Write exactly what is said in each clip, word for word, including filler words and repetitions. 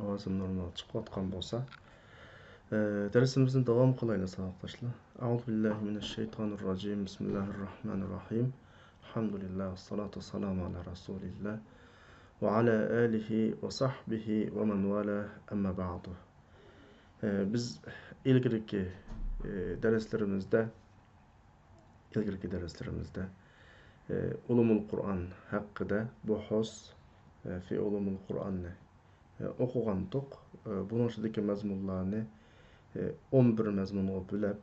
ئاۋازىم نورمال چىقىۋاتقان بولسا. ئە، دەرسىمىزنى داۋام قىلايلى، ساۋاقداشلار. أعوذ بالله من الشيطان الرجيم. بسم الله الرحمن الرحيم. الحمد لله والصلاة والسلام على رسول الله وعلى آله وصحبه ومن والاه، أما بعد. ئە، بىز ئىلگىرىكى، ئە، دەرسلىرىمىزدە، ئىلگىرىكى دەرسلىرىمىزدە، ئە، ئۇلۇمۇل قۇرئان ھەققىدە، بۇھۇس، ئە، في علوم القرآننى، ئە، ئوقۇغانتۇق. ئە، بۇنىڭ ئىچىدىكى مەزمۇنلارنى، ئە، ئون بىر مەزمۇنغا بۆلۈپ،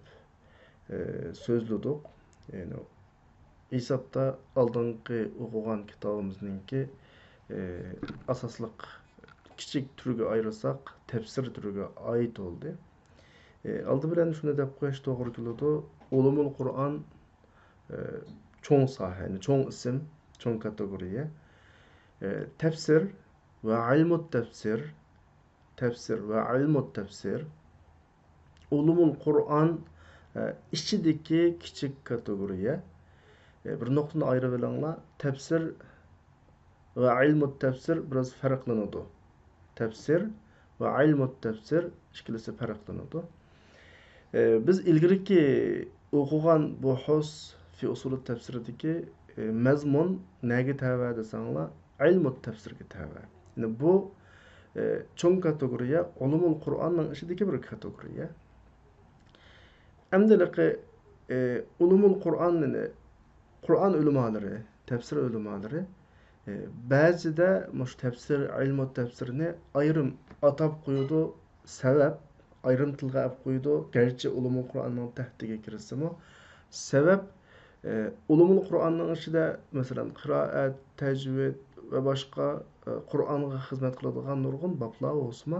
ئە، سۆزلىدۇق. يەنى ھېسابتا ئالدىنقى ئوقۇغان كىتابىمىزنىڭكى، ئى، ئاساسلىق كىچىك تۈرگە ئايرىساق، تەپسىر تۈرىگە ئائىت بولدى. ئى، ئالدى بىلەن شۇنى دەپ قويۇش توغرا كېلىدۇ، ئۇلۇمۇل قۇرئان، ئى، چوڭ ساھە، يەنى چوڭ ئىسىم، چوڭ كاتېگورىيە. ئى، تەپسىر ۋە ئىلمۇت تەپسىر، تەپسىر ۋە ئىلمۇت تەپسىر، ئۇلۇمۇل قۇرئان، ئە، ئىچىدىكى كىچىك كاتېگورىيە. ئە، بىر نۇقتىنى ئايرىۋېلىڭلار. تەپسىر ۋە ئىلمۇت تەپسىر بىراز پەرقلىنىدۇ. تەپسىر ۋە ئىلمۇت تەپسىر ئىككىلىسى پەرقلىنىدۇ. ئە، بىز ئىلگىرىكى ئوقۇغان بۇھۇس في ئۇسۇلى تەپسىردىكى، ئە، مەزمۇن نەگە تەۋە دېسەڭلار، ئىلمۇت تەپسىرگە تەۋە. يەنى بۇ، ئى، چوڭ كاتېگورىيە، ئۇلۇمۇل قۇرئاننىڭ ئىچىدىكى بىر كاتېگورىيە. ئەمدى ھېلىقى، ئى، ئۇلۇمۇل قۇرئاننى، قۇرئان ئۆلىمالىرى، تەپسىر ئۆلىمالىرى، ئى، بەزىدە مۇشۇ تەپسىر، ئىلمۇت تەپسىرنى ئايرىم ئاتاپ قويىدۇ، سەۋەب، ئايرىم تىلغا ئېلىپ قويىدۇ، گەرچە ئۇلۇمۇل قۇرئاننىڭ تەھتىگە كىرسىمۇ. سەۋەب، ئى، ئۇلۇمۇل قۇرئاننىڭ ئىچىدە، مەسىلەن، قىرائەت، تەجۋىد ۋە باشقا، ئى، قۇرئانغا خىزمەت قىلىدىغان نۇرغۇن بابلار بولسىمۇ،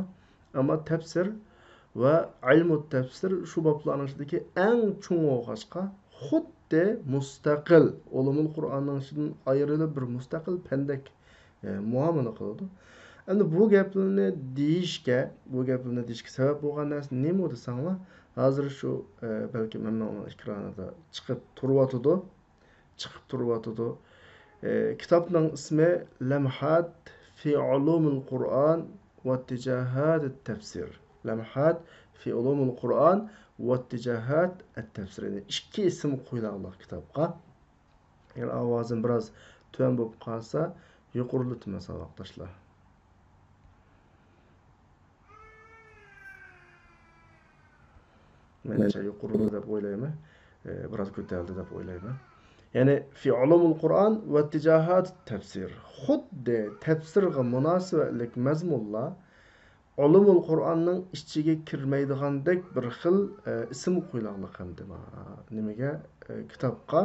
ئەمما تەپسىر ۋە ئىلمۇت تەپسىر شۇ بابلارنىڭ ئىچىدىكى ئەڭ چوڭى بولغاچقا، خۇددى مۇستەقىل، ئۇلۇمۇل قۇرئاننىڭ ئىچىدىن ئايرىلىپ بىر مۇستەقىل پەندەك ئە، مۇئامىلە قىلىدۇ. ئەمدى بۇ گەپلەرنى دېيىشكە، بۇ گەپلەرنى دېيىشكە سەۋەب بولغان نەرسە نېمە دېسەڭلار، ھازىر شۇ، ئە، بەلكىم ھەممىڭلارنىڭ ئېكرانىدا چىقىپ تۇرۇۋاتىدۇ. چىقىپ تۇرۇۋاتىدۇ. ئە، كىتابنىڭ ئىسمى لەمھات في علوم القرآن واتجاهات التفسير. لەمھات في علوم القرآن واتجاهات التفسير. يەنى ئىككى ئىسىم قويۇلغانلىق كىتابقا. ئەگەر ئاۋازىم بىراز تۆۋەن بولۇپ قالسا، يۇقىرىلىتىمەن، ساۋاقداشلار. مەنچە يۇقىرىلىدى دەپ ئويلايمەن. ئى، بىراز كۆتەرىلدى دەپ ئويلايمەن. يەنى، في علوم القرآن واتجاهات التفسير. خۇددى تەپسىرغا مۇناسىۋەتلىك مەزمۇنلار ئۇلۇمۇل قۇرئاننىڭ ئىچىگە كىرمەيدىغاندەك بىر خىل، ئە، ئىسىم قويۇلغانلىق ئەمدى ما-، نېمىگە، ئە، كىتابقا.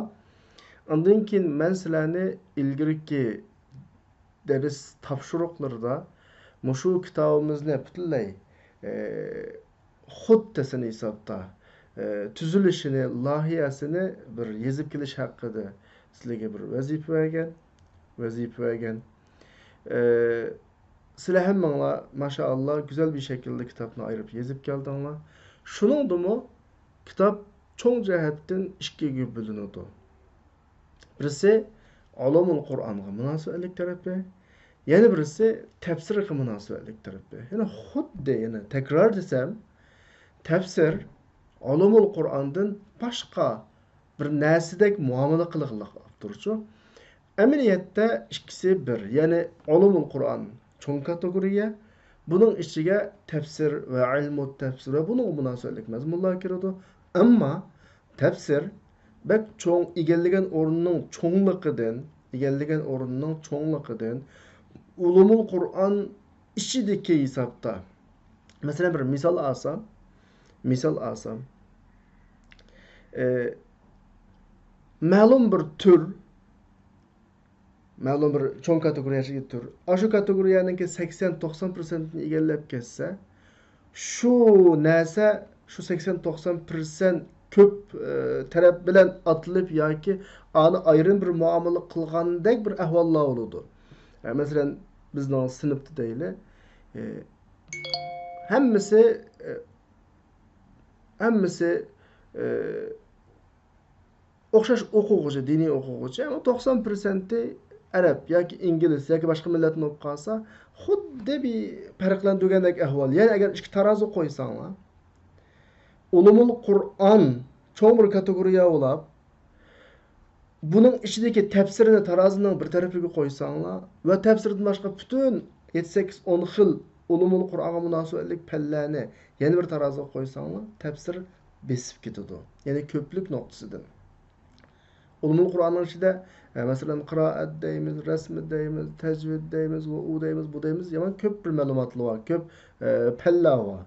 ئاندىن كېيىن مەن سىلەرنى ئىلگىرىكى دەرس تاپشۇرۇقلىرىدا مۇشۇ كىتابىمىزنى پۈتۈنلەي، ئە، خۇد دېسىن ھېسابتا، ئە، تۈزۈلۈشىنى، لايىھەسىنى بىر يېزىپ كېلىش ھەققىدە سىلەرگە بىر ۋەزىپە بەرگەن، ۋەزىپە بەرگەن. ئە، سىلەر ھەممىڭلار، ماشائاللا، گۈزەل بىر شەكىلدە كىتابنى ئايرىپ يېزىپ كەلدىڭلار. شۇنىڭدىمۇ كىتاب چوڭ جەھەتتىن ئىككىگە بۆلۈنىدۇ. بىرسى ئۇلۇمۇل قۇرئانغا مۇناسىۋەتلىك تەرىپى، يەنە بىرسى تەپسىرگە مۇناسىۋەتلىك تەرىپى. يەنى خۇددى، يەنى تەكرار دېسەم، تەپسىر ئۇلۇمۇل قۇرئاندىن باشقا بىر نەرسىدەك مۇئامىلە قىلغانلىق ئاپتورچۇ. ئەمەلىيەتتە ئىككىسى بىر، يەنى ئۇلۇمۇل قۇرئان چوڭ كاتېگورىيە، بۇنىڭ ئىچىگە تەپسىر ۋە ئىلمۇ تەپسىر ۋە بۇنىڭغا مۇناسىۋەتلىك مەزمۇنلار كىرىدۇ. ئەمما تەپسىر بەك چوڭ، ئىگىلىگەن ئورنىنىڭ چوڭلۇقىدىن، ئىگىلىگەن ئورنىنىڭ چوڭلۇقىدىن ئۇلۇمۇل قۇرئان ئىچىدىكى ھېسابتا، مەسىلەن، بىر مىسال ئالسام، مىسال ئالسام، ئە، مەلۇم بىر تۈر، مەلۇم بىر چوڭ كاتېگورىيەگە تۈر. ئاشۇ كاتېگورىيەنىڭكى سەكسەن، توقسان پىرسەنتنى ئىگىلەپ كەتسە، شۇ نەرسە، شۇ سەكسەن، توقسان پىرسەنت كۆپ، ئە، تەرەپ بىلەن ئاتىلىپ ياكى ئانى ئايرىم بىر مۇئامىلە قىلغاندەك بىر ئەھۋاللار بولىدۇ. ئە، مەسىلەن، بىزنىڭ سىنىپتا دەيلى، ئە، ھەممىسى، ئە، ھەممىسى، ئە، ئوخشاش ئوقۇغۇچى، دىنىي ئوقۇغۇچى، ئەمما توقسان پىرسەنتى ئەرەب ياكى ئىنگلىز ياكى باشقا مىللەتتىن بولۇپ قالسا، خۇددى بىر پەرقلەندۈرگەندەك ئەھۋال. يەنى ئەگەر ئىككى تارازا قويساڭلار، ئۇلۇمۇل قۇرئان چوڭ بىر كاتېگورىيە بولاپ، بۇنىڭ ئىچىدىكى تەپسىرنى تارازىنىڭ بىر تەرىپىگە قويساڭلار ۋە تەپسىردىن باشقا پۈتۈن يەتتە، سەككىز، ئون خىل ئۇلۇمۇل قۇرئانغا مۇناسىۋەتلىك پەنلەرنى يەنە بىر تارازىغا قويساڭلار، تەپسىر بېسىپ كېتىدۇ. يەنى كۆپلۈك نۇقتىسىدىن. ئۇلۇمۇل قۇرئاننىڭ ئىچىدە، ئە، مەسىلەن، قىرائەت دەيمىز، رەسمى دەيمىز، تەجۋىد دەيمىز، ۋە ئۇ دەيمىز، بۇ دەيمىز، يامان كۆپ بىر مەلۇماتلار بار، كۆپ، ئە، پەنلەر بار.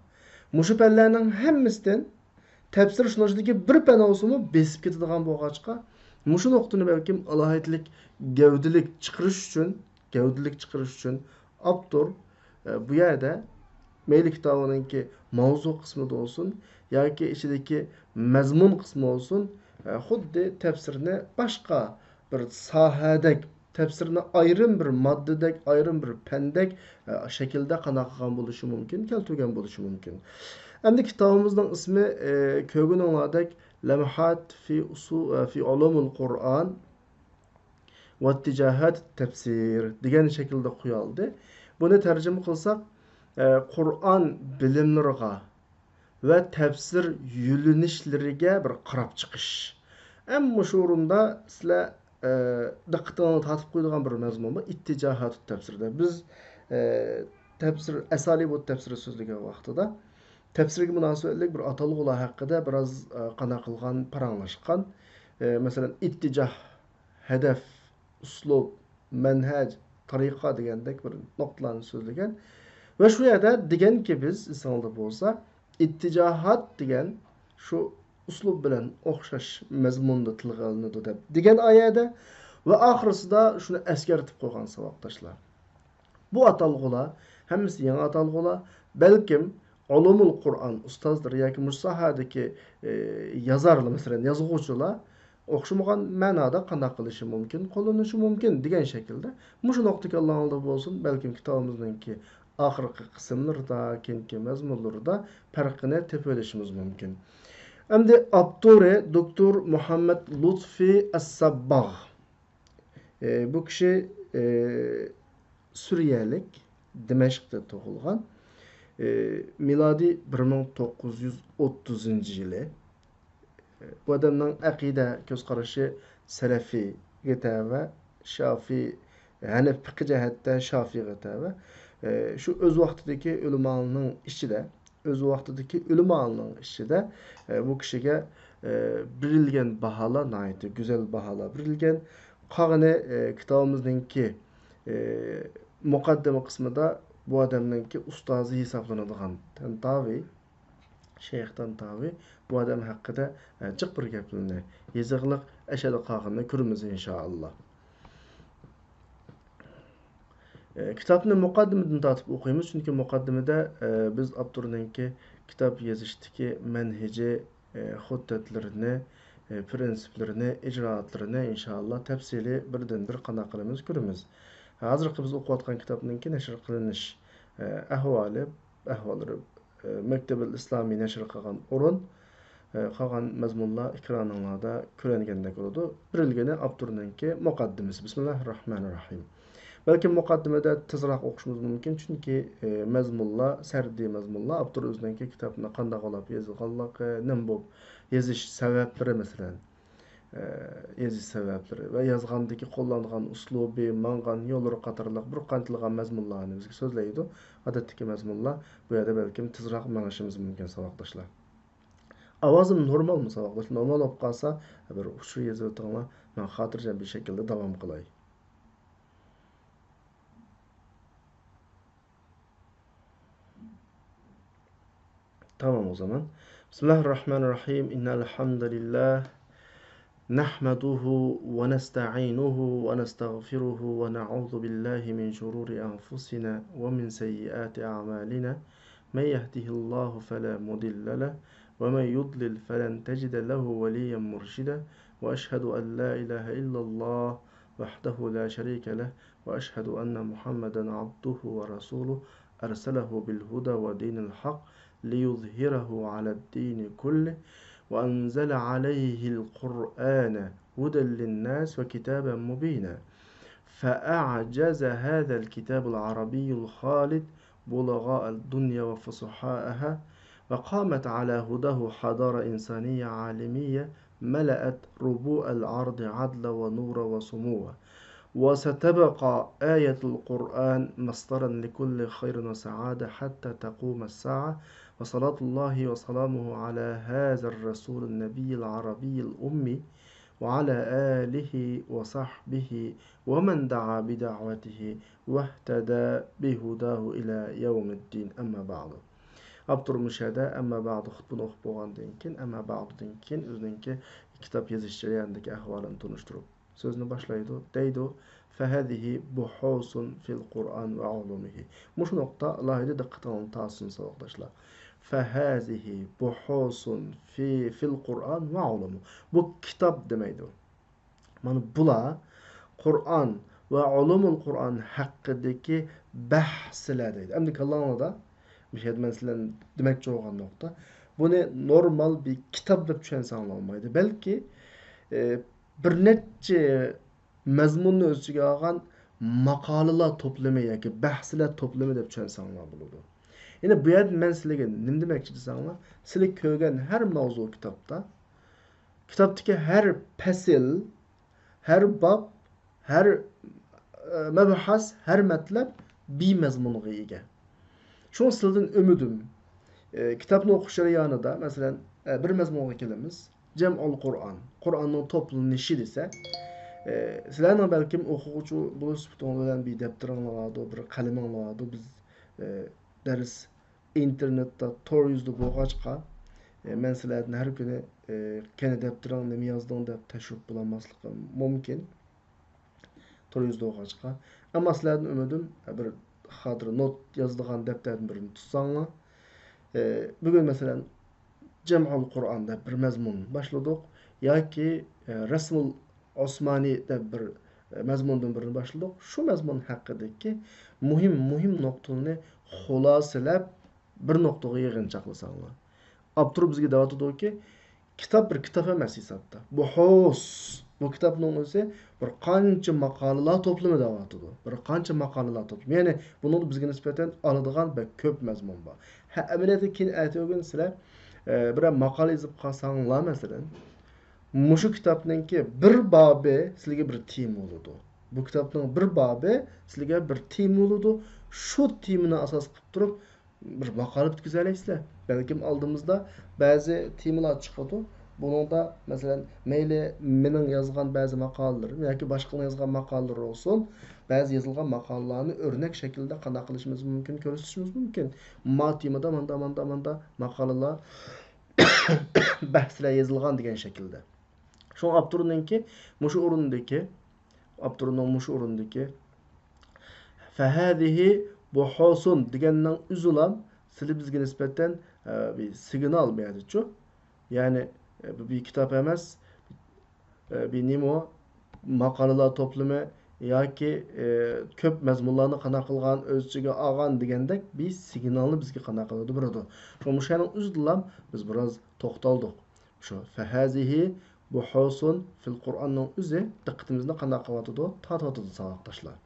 مۇشۇ پەنلەرنىڭ ھەممىسىدىن تەپسىر شۇنىڭ ئىچىدىكى بىر پەن بولسىمۇ بېسىپ كېتىدىغان بولغاچقا، مۇشۇ نۇقتىنى بەلكىم ئالاھىدىلىك، گەۋدىلىك چىقىرىش ئۈچۈن، گەۋدىلىك چىقىرىش ئۈچۈن ئاپتور، ئە، بۇ يەردە مەيلى كىتابىنىڭكى ماۋزۇ قىسمىدا بولسۇن ياكى ئىچىدىكى مەزمۇن قىسمى بولسۇن، ئە، خۇددى تەپسىرنى باشقا بىر ساھەدەك، تەپسىرنى ئايرىم بىر ماددىدەك، ئايرىم بىر پەندەك، ئە، شەكىلدە قانداق قىلغان بولۇشى مۇمكىن، كەلتۈرگەن بولۇشى مۇمكىن. ئەمدى كىتابىمىزنىڭ ئىسمى، ئە، كۆرگىنىڭلاردەك لەمھات في ئۇسۇ-، ئە، في ئۇلۇمۇل قۇرئان، ۋاتتىجاھات تەپسىر دېگەن شەكىلدە قويالدى. بۇنى تەرجىمە قىلساق، ئە، قۇرئان بىلىملىرىغا ۋە تەپسىر يۆنىلىشلىرىگە بىر قاراپ چىقىش. ئەمما مۇشۇ ئورۇندا سىلەر، ئە، دىققىتىڭلارنى تارتىپ قويىدىغان بىر مەزمۇن بار، ئىتتىجاھاتۇت تەپسىردە. بىز، ئە، تەپسىر، ئەسالىبۇت تەپسىرى سۆزلىگەن ۋاقتىدا تەپسىرگە مۇناسىۋەتلىك بىر ئاتالغۇلار ھەققىدە بىراز، ئە، قانداق قىلغان پاراڭلاشقان. ئە، مەسىلەن، ئىتتىجاھ، ھەدەپ، ئۇسلۇب، مەنھەج، تەرىقە دېگەندەك بىر نۇقتىلارنى سۆزلىگەن. ۋە شۇ يەردە دېگەنكى بىز، ئېسىڭلاردا بولسا، ئىتتىجاھات دېگەن شۇ ئۇسلۇب بىلەن ئوخشاش مەزمۇندا تىلغا ئېلىنىدۇ دەپ دېگەن ئايەدە ۋە ئاخىرسىدا شۇنى ئەسكەرتىپ قويغان ساۋاقداشلار. بۇ ئاتالغۇلار ھەممىسى يېڭى ئاتالغۇلار. بەلكىم ئۇلۇمۇل قۇرئان ئۇستازلىرى ياكى مۇشۇ ساھەدىكى، ئى، يازارلار، مەسىلەن، يازغۇچىلار ئوخشىمىغان مەنادا قانداق قىلىشى مۇمكىن، قوللىنىشى مۇمكىن دېگەن شەكىلدە مۇشۇ نۇقتا كاللاڭلاردا بولسۇن، بەلكىم كىتابىمىزنىڭكى ئاخىرقى قىسىملىرىدا، كېيىنكى مەزمۇنلىرىدا پەرقىنى تېپىۋېلىشىمىز مۇمكىن. ئەمدى ئاپتورى دوكتور مۇھەممەد لۇتفى ئەسسابباغ. ئى، بۇ كىشى، ئى، سۈرىيەلىك، دىمەشقتا تۇغۇلغان. ئى، مىلادىي بىر مىڭ توققۇز يۈز ئوتتۇزىنچى يىلى. بۇ ئادەمنىڭ ئەقىدە كۆز قارىشى سەلەفىيگە تەۋە، شافىي، ھەنەف پىقى جەھەتتە شافىيغا تەۋە. ئى، شۇ ئۆز ۋاقتىدىكى ئۆلىمالارنىڭ ئىچىدە، ئۆز ۋاقتىدىكى ئۆلىمالارنىڭ ئىچىدە، ئى، بۇ كىشىگە، ئى، بېرىلگەن باھالار ناھايىتى گۈزەل باھالار بېرىلگەن. قالغىنى، ئى، كىتابىمىزنىڭكى، ئى، مۇقەددىمە قىسمىدا بۇ ئادەمنىڭكى ئۇستازى ھېسابلىنىدىغان تەنتاۋى، شەيخ تەنتاۋى بۇ ئادەم ھەققىدە، ئى، جىق بىر گەپلىرىنى يېزىقلىق ئەشەدە قالغىنىنى كۆرىمىز، ئىنشائاللا. ئى، كىتابنى مۇقەددىمىدىن تارتىپ ئوقۇيمىز، چۈنكى مۇقەددىمىدە، ئى، بىز ئاپتورنىڭكى كىتاب يېزىشتىكى مەنھىجى، ئى، خۇتتەتلىرىنى، ئى، پىرىنسىپلىرىنى، ئىجرائاتلىرىنى ئىنشائاللا تەپسىلىي بىردىن بىر قانداق قىلىمىز كۆرىمىز. ھازىرقى بىز ئوقۇۋاتقان كىتابنىڭكى نەشر قىلىنىش، ئى، ئەھۋالى، ئەھۋاللىرى، ئى، مەكتەبىل ئىسلامىي نەشر قىلغان ئورۇن، ئى، قالغان مەزمۇنلار ئېكرانىڭلاردا كۆرۈنگەندەك بولىدۇ. بېرىلگىنى ئاپتورنىڭكى مۇقەددىمىسى. بىسمىللاھىررەھمانىررەھىم. بەلكىم مۇقەددىمىدە تېزراق ئوقۇشىمىز مۇمكىن، چۈنكى، ئى، مەزمۇنلار، سەردىي مەزمۇنلار، ئاپتور ئۆزىنىڭكى كىتابنى قانداق قىلىپ يېزىلغانلىقى، نېمە بولۇپ يېزىش سەۋەبلىرى، مەسىلەن، ئى، يېزىش سەۋەبلىرى ۋە يازغاندىكى قوللانغان ئۇسلۇبى، ماڭغان يوللىرى قاتارلىق بىر قانچىلىغان مەزمۇنلارنى بىزگە سۆزلەيدۇ. ئادەتتىكى مەزمۇنلار بۇ يەردە بەلكىم تېزراق مېڭىشىمىز مۇمكىن، ساۋاقداشلار. ئاۋازىم نورمالمۇ، ساۋاقداشلار؟ نورمال بولۇپ قالسا، بىر ئۇچۇر يېزىۋېتىڭلار، مەن خاتىرجەم بىر شەكىلدە داۋام قىلاي. تامام ئۇ زامان. بسم الله الرحمن الرحيم. إن الحمد لله نحمده ونستعينه ونستغفره ونعوذ بالله من شرور أنفسنا ومن سيئات أعمالنا. من يهده الله فلا مضل له ومن يضلل فلن تجد له وليا مرشدا. وأشهد أن لا إله إلا الله وحده لا شريك له وأشهد أن محمدا عبده ورسوله أرسله بالهدى ودين الحق ليظهره على الدين كله وأنزل عليه القرآن هدى للناس وكتابا مبينا. فأعجز هذا الكتاب العربي الخالد بلغاء الدنيا وفصحاءها، وقامت على هداه حضارة إنسانية عالمية ملأت ربوع الأرض عدلا ونورا وسموا، وستبقى آية القرآن مصدرا لكل خير وسعادة حتى تقوم الساعة، وصلاة الله وسلامه على هذا الرسول النبي العربي الأمي وعلى آله وصحبه ومن دعا بدعوته واهتدى بهداه إلى يوم الدين، أما بعد. ئاپتور مۇشۇ يەردە ئەمما بەئدۇ خۇتبىنى ئوقۇپ بولغاندىن كېيىن، ئەمما بەئدۇدىن كېيىن ئۆزىنىڭكى كىتاب يېزىش جەريانىدىكى ئەھۋالىنى تونۇشتۇرۇپ سۆزىنى باشلايدۇ. دەيدۇ، فهذه بحوث في القرآن وعلومه. مۇشۇ نۇقتا ئالاھىدە دىققىتىڭلارنى تارتسۇن، ساۋاقداشلار. فهذه بحوث في، في القرآن وعلومه. بۇ كىتاب دېمەيدۇ. مانا بۇلار قۇرئان ۋە ئۇلۇمۇل قۇرئان ھەققىدىكى بەھسلەر دەيدۇ. ئەمدى كاللاڭلاردا مۇشۇ يەردە مەن سىلەرنى دېمەكچى بولغان نۇقتا، بۇنى نورمال بىر كىتاب دەپ چۈشەنسەڭلار بولمايدۇ. بەلكى، ئى، بىر نەچچە مەزمۇننى ئۆز ئىچىگە ئالغان ماقالىلار توپلىمى ياكى بەھسلەر توپلىمى دەپ چۈشەنسەڭلار بولىدۇ. يەنى بۇ يەردە مەن سىلەرگە نېمە دېمەكچى دېسەڭلار، سىلەر كۆرگەن ھەر ماۋزۇ كىتابتا، كىتابتىكى ھەر پەسىل، ھەر باب، ھەر، ئە، مەبھەس، ھەر مەتلەپ بىر مەزمۇنغا ئىگە. شۇڭا سىلەردىن ئۈمىدىم، ئە، كىتابنى ئوقۇش جەريانىدا، مەسىلەن، ئە، بىر مەزمۇنغا كېلىمىز، جەمئۇل قۇرئان، قۇرئاننىڭ توپلىنىشى دېسە، ئە، سىلەرنىڭ بەلكىم ئوقۇغۇچى بولۇش سۈپىتىڭلار بىلەن بىر دەپتىرىڭلار بارىدۇ، بىر قەلىمىڭلار بارىدۇ. بىز، ئە، دەرس ئىنتېرنېتتا، تور يۈزىدە بولغاچقا، ئە، مەن سىلەردىن ھەر كۈنى، ئە، قېنى دەپتىرىڭ، نېمە يازدىڭ دەپ تەكشۈرۈپ بولالماسلىقىم مۇمكىن. تور يۈزىدە بولغاچقا. ئەمما سىلەردىن ئۈمىدىم، ئە، بىر خاتىرە نوت يازىدىغان دەپتەردىن بىرنى تۇتساڭلار. ئە، بۈگۈن مەسىلەن، جەمئۇل قۇرئان دەپ بىر مەزمۇن باشلىدۇق. ياكى، ئە، رەسمۇل ئوسمانى دەپ بىر، ئە، مەزمۇندىن بىرنى باشلىدۇق. شۇ مەزمۇن ھەققىدىكى مۇھىم، مۇھىم نۇقتىلارنى خۇلاسىلەپ بىر نۇقتىغا يىغىنچاقلىساڭلار. ئاپتور بىزگە دەۋاتىدۇكى، كىتاب بىر كىتاب ئەمەس ھېسابتا. بۇ بۇ كىتابنىڭ ئۆزى بىر قانچە ماقالىلار توپلىمى دەۋاتىدۇ. بىر قانچە ماقالىلار توپلىمى. يەنى بۇنىڭدا بىزگە نىسبەتەن ئالىدىغان بەك كۆپ مەزمۇن بار. ھە، ئەمەلىيەتتە كېيىن ئەتىگۈن سىلەر، ئە، بىرەر ماقالە يېزىپ قالساڭلار، مەسىلەن، مۇشۇ كىتابنىڭكى بىر بابى سىلەرگە بىر تېما بولىدۇ. بۇ كىتابنىڭ بىر بابى سىلەرگە بىر تېما بولىدۇ. شۇ تېمىنى ئاساس قىلىپ تۇرۇپ، بىر ماقالە پۈتكۈزەلەيسىلەر. بەلكىم ئالدىمىزدا بەزى تېمىلار چىقىدۇ. بۇنىڭدا، مەسىلەن، مەيلى مېنىڭ يازغان بەزى ماقالىلىرىم ياكى باشقىلارنىڭ يازغان ماقالىلىرى بولسۇن، بەزى يېزىلغان ماقالىلارنى ئۆرنەك شەكلىدە قانداق قىلىشىمىز مۇمكىن، كۆرسىتىشىمىز مۇمكىن. ما تېمىدا ماندا، ماندا، ماندا ماقالىلار، بەھسلەر يېزىلغان دېگەن شەكىلدە. شۇڭا ئاپتورنىڭكى مۇشۇ ئورۇندىكى، ئاپتورنىڭ مۇشۇ ئورۇندىكى فەھەزىھى بۇھۇسۇن دېگەننىڭ ئۆزىلا سىلى بىزگە نىسبەتەن، ئە، بىر سىگنال بەردىچۇ. يەنى، ئە، بۇ بىر كىتاب ئەمەس، ئە، بىر نېمە ئۇ؟ ماقالىلار توپلىمى ياكى، ئە، كۆپ مەزمۇنلارنى قانداق قىلغان، ئۆز ئىچىگە ئالغان دېگەندەك بىر سىگنالنى بىزگە قانداق قىلىدۇ، بېرىدۇ. شۇڭا مۇشۇنىڭ ئۆزىدىلا بىز بىراز توختالدۇق. شۇ فەھەزىھى بۇھۇسۇن فىل قۇرئاننىڭ ئۆزى دىققىتىمىزنى قانداق قىلىۋاتىدۇ؟ تارتىۋاتىدۇ، ساۋاقداشلار.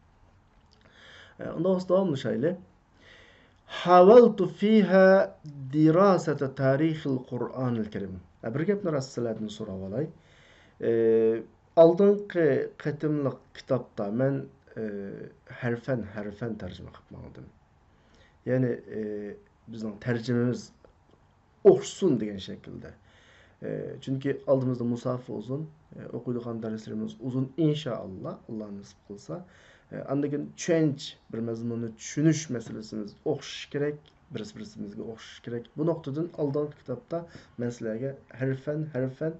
ئە، ئۇنداق بولسا داۋاملىشايلى. حاولت فيها دراسة تاريخ القرآن الكريم. ئە، بىر گەپنى راست سىلەردىن سوراۋالاي. ئە، ئالدىنقى قېتىملىق كىتابتا مەن، ئە، ھەرفەن، ھەرفەن تەرجىمە قىلىپ ماڭدىم. يەنى، ئە، بىزنىڭ تەرجىمىمىز ئوخشىسۇن دېگەن شەكىلدە. ئى، چۈنكى ئالدىمىزدا مۇساپە ئۇزۇن، ئى، ئوقۇيدىغان دەرسلىرىمىز ئۇزۇن، ئىنشائاللا، ئاللا نېسىپ قىلسا. ئى، ئاندىن كېيىن چۈشەنچە، بىر مەزمۇننى چۈشىنىش مەسىلىسىمىز ئوخشىشى كېرەك، بىرسى-بىرسىمىزگە ئوخشىشى كېرەك. بۇ نۇقتىدىن ئالدىنقى كىتابتا مەن سىلەرگە ھەرفەن، ھەرفەن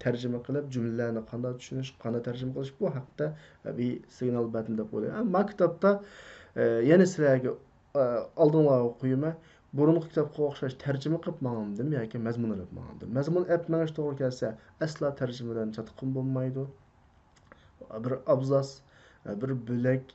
تەرجىمە قىلىپ، جۈملىلەرنى قانداق چۈشىنىش، قانداق تەرجىمە قىلىش، بۇ ھەقتە بىر سىگنال بەردىم دەپ ئويلايمەن. ئەمما كىتابتا، ئى، يەنە سىلەرگە ئالدىڭلارغا قويىمەن. بۇرۇنقى كىتابقا ئوخشاش تەرجىمە قىلىپ ماڭامدىم ياكى مەزمۇن ئېلىپ ماڭامدىم؟ مەزمۇن ئېلىپ مېڭىش توغرا كەلسە، ئەسلا تەرجىمە بىلەن چاتىقىم بولمايدۇ. بىر ئابزاس، بىر بۆلەك،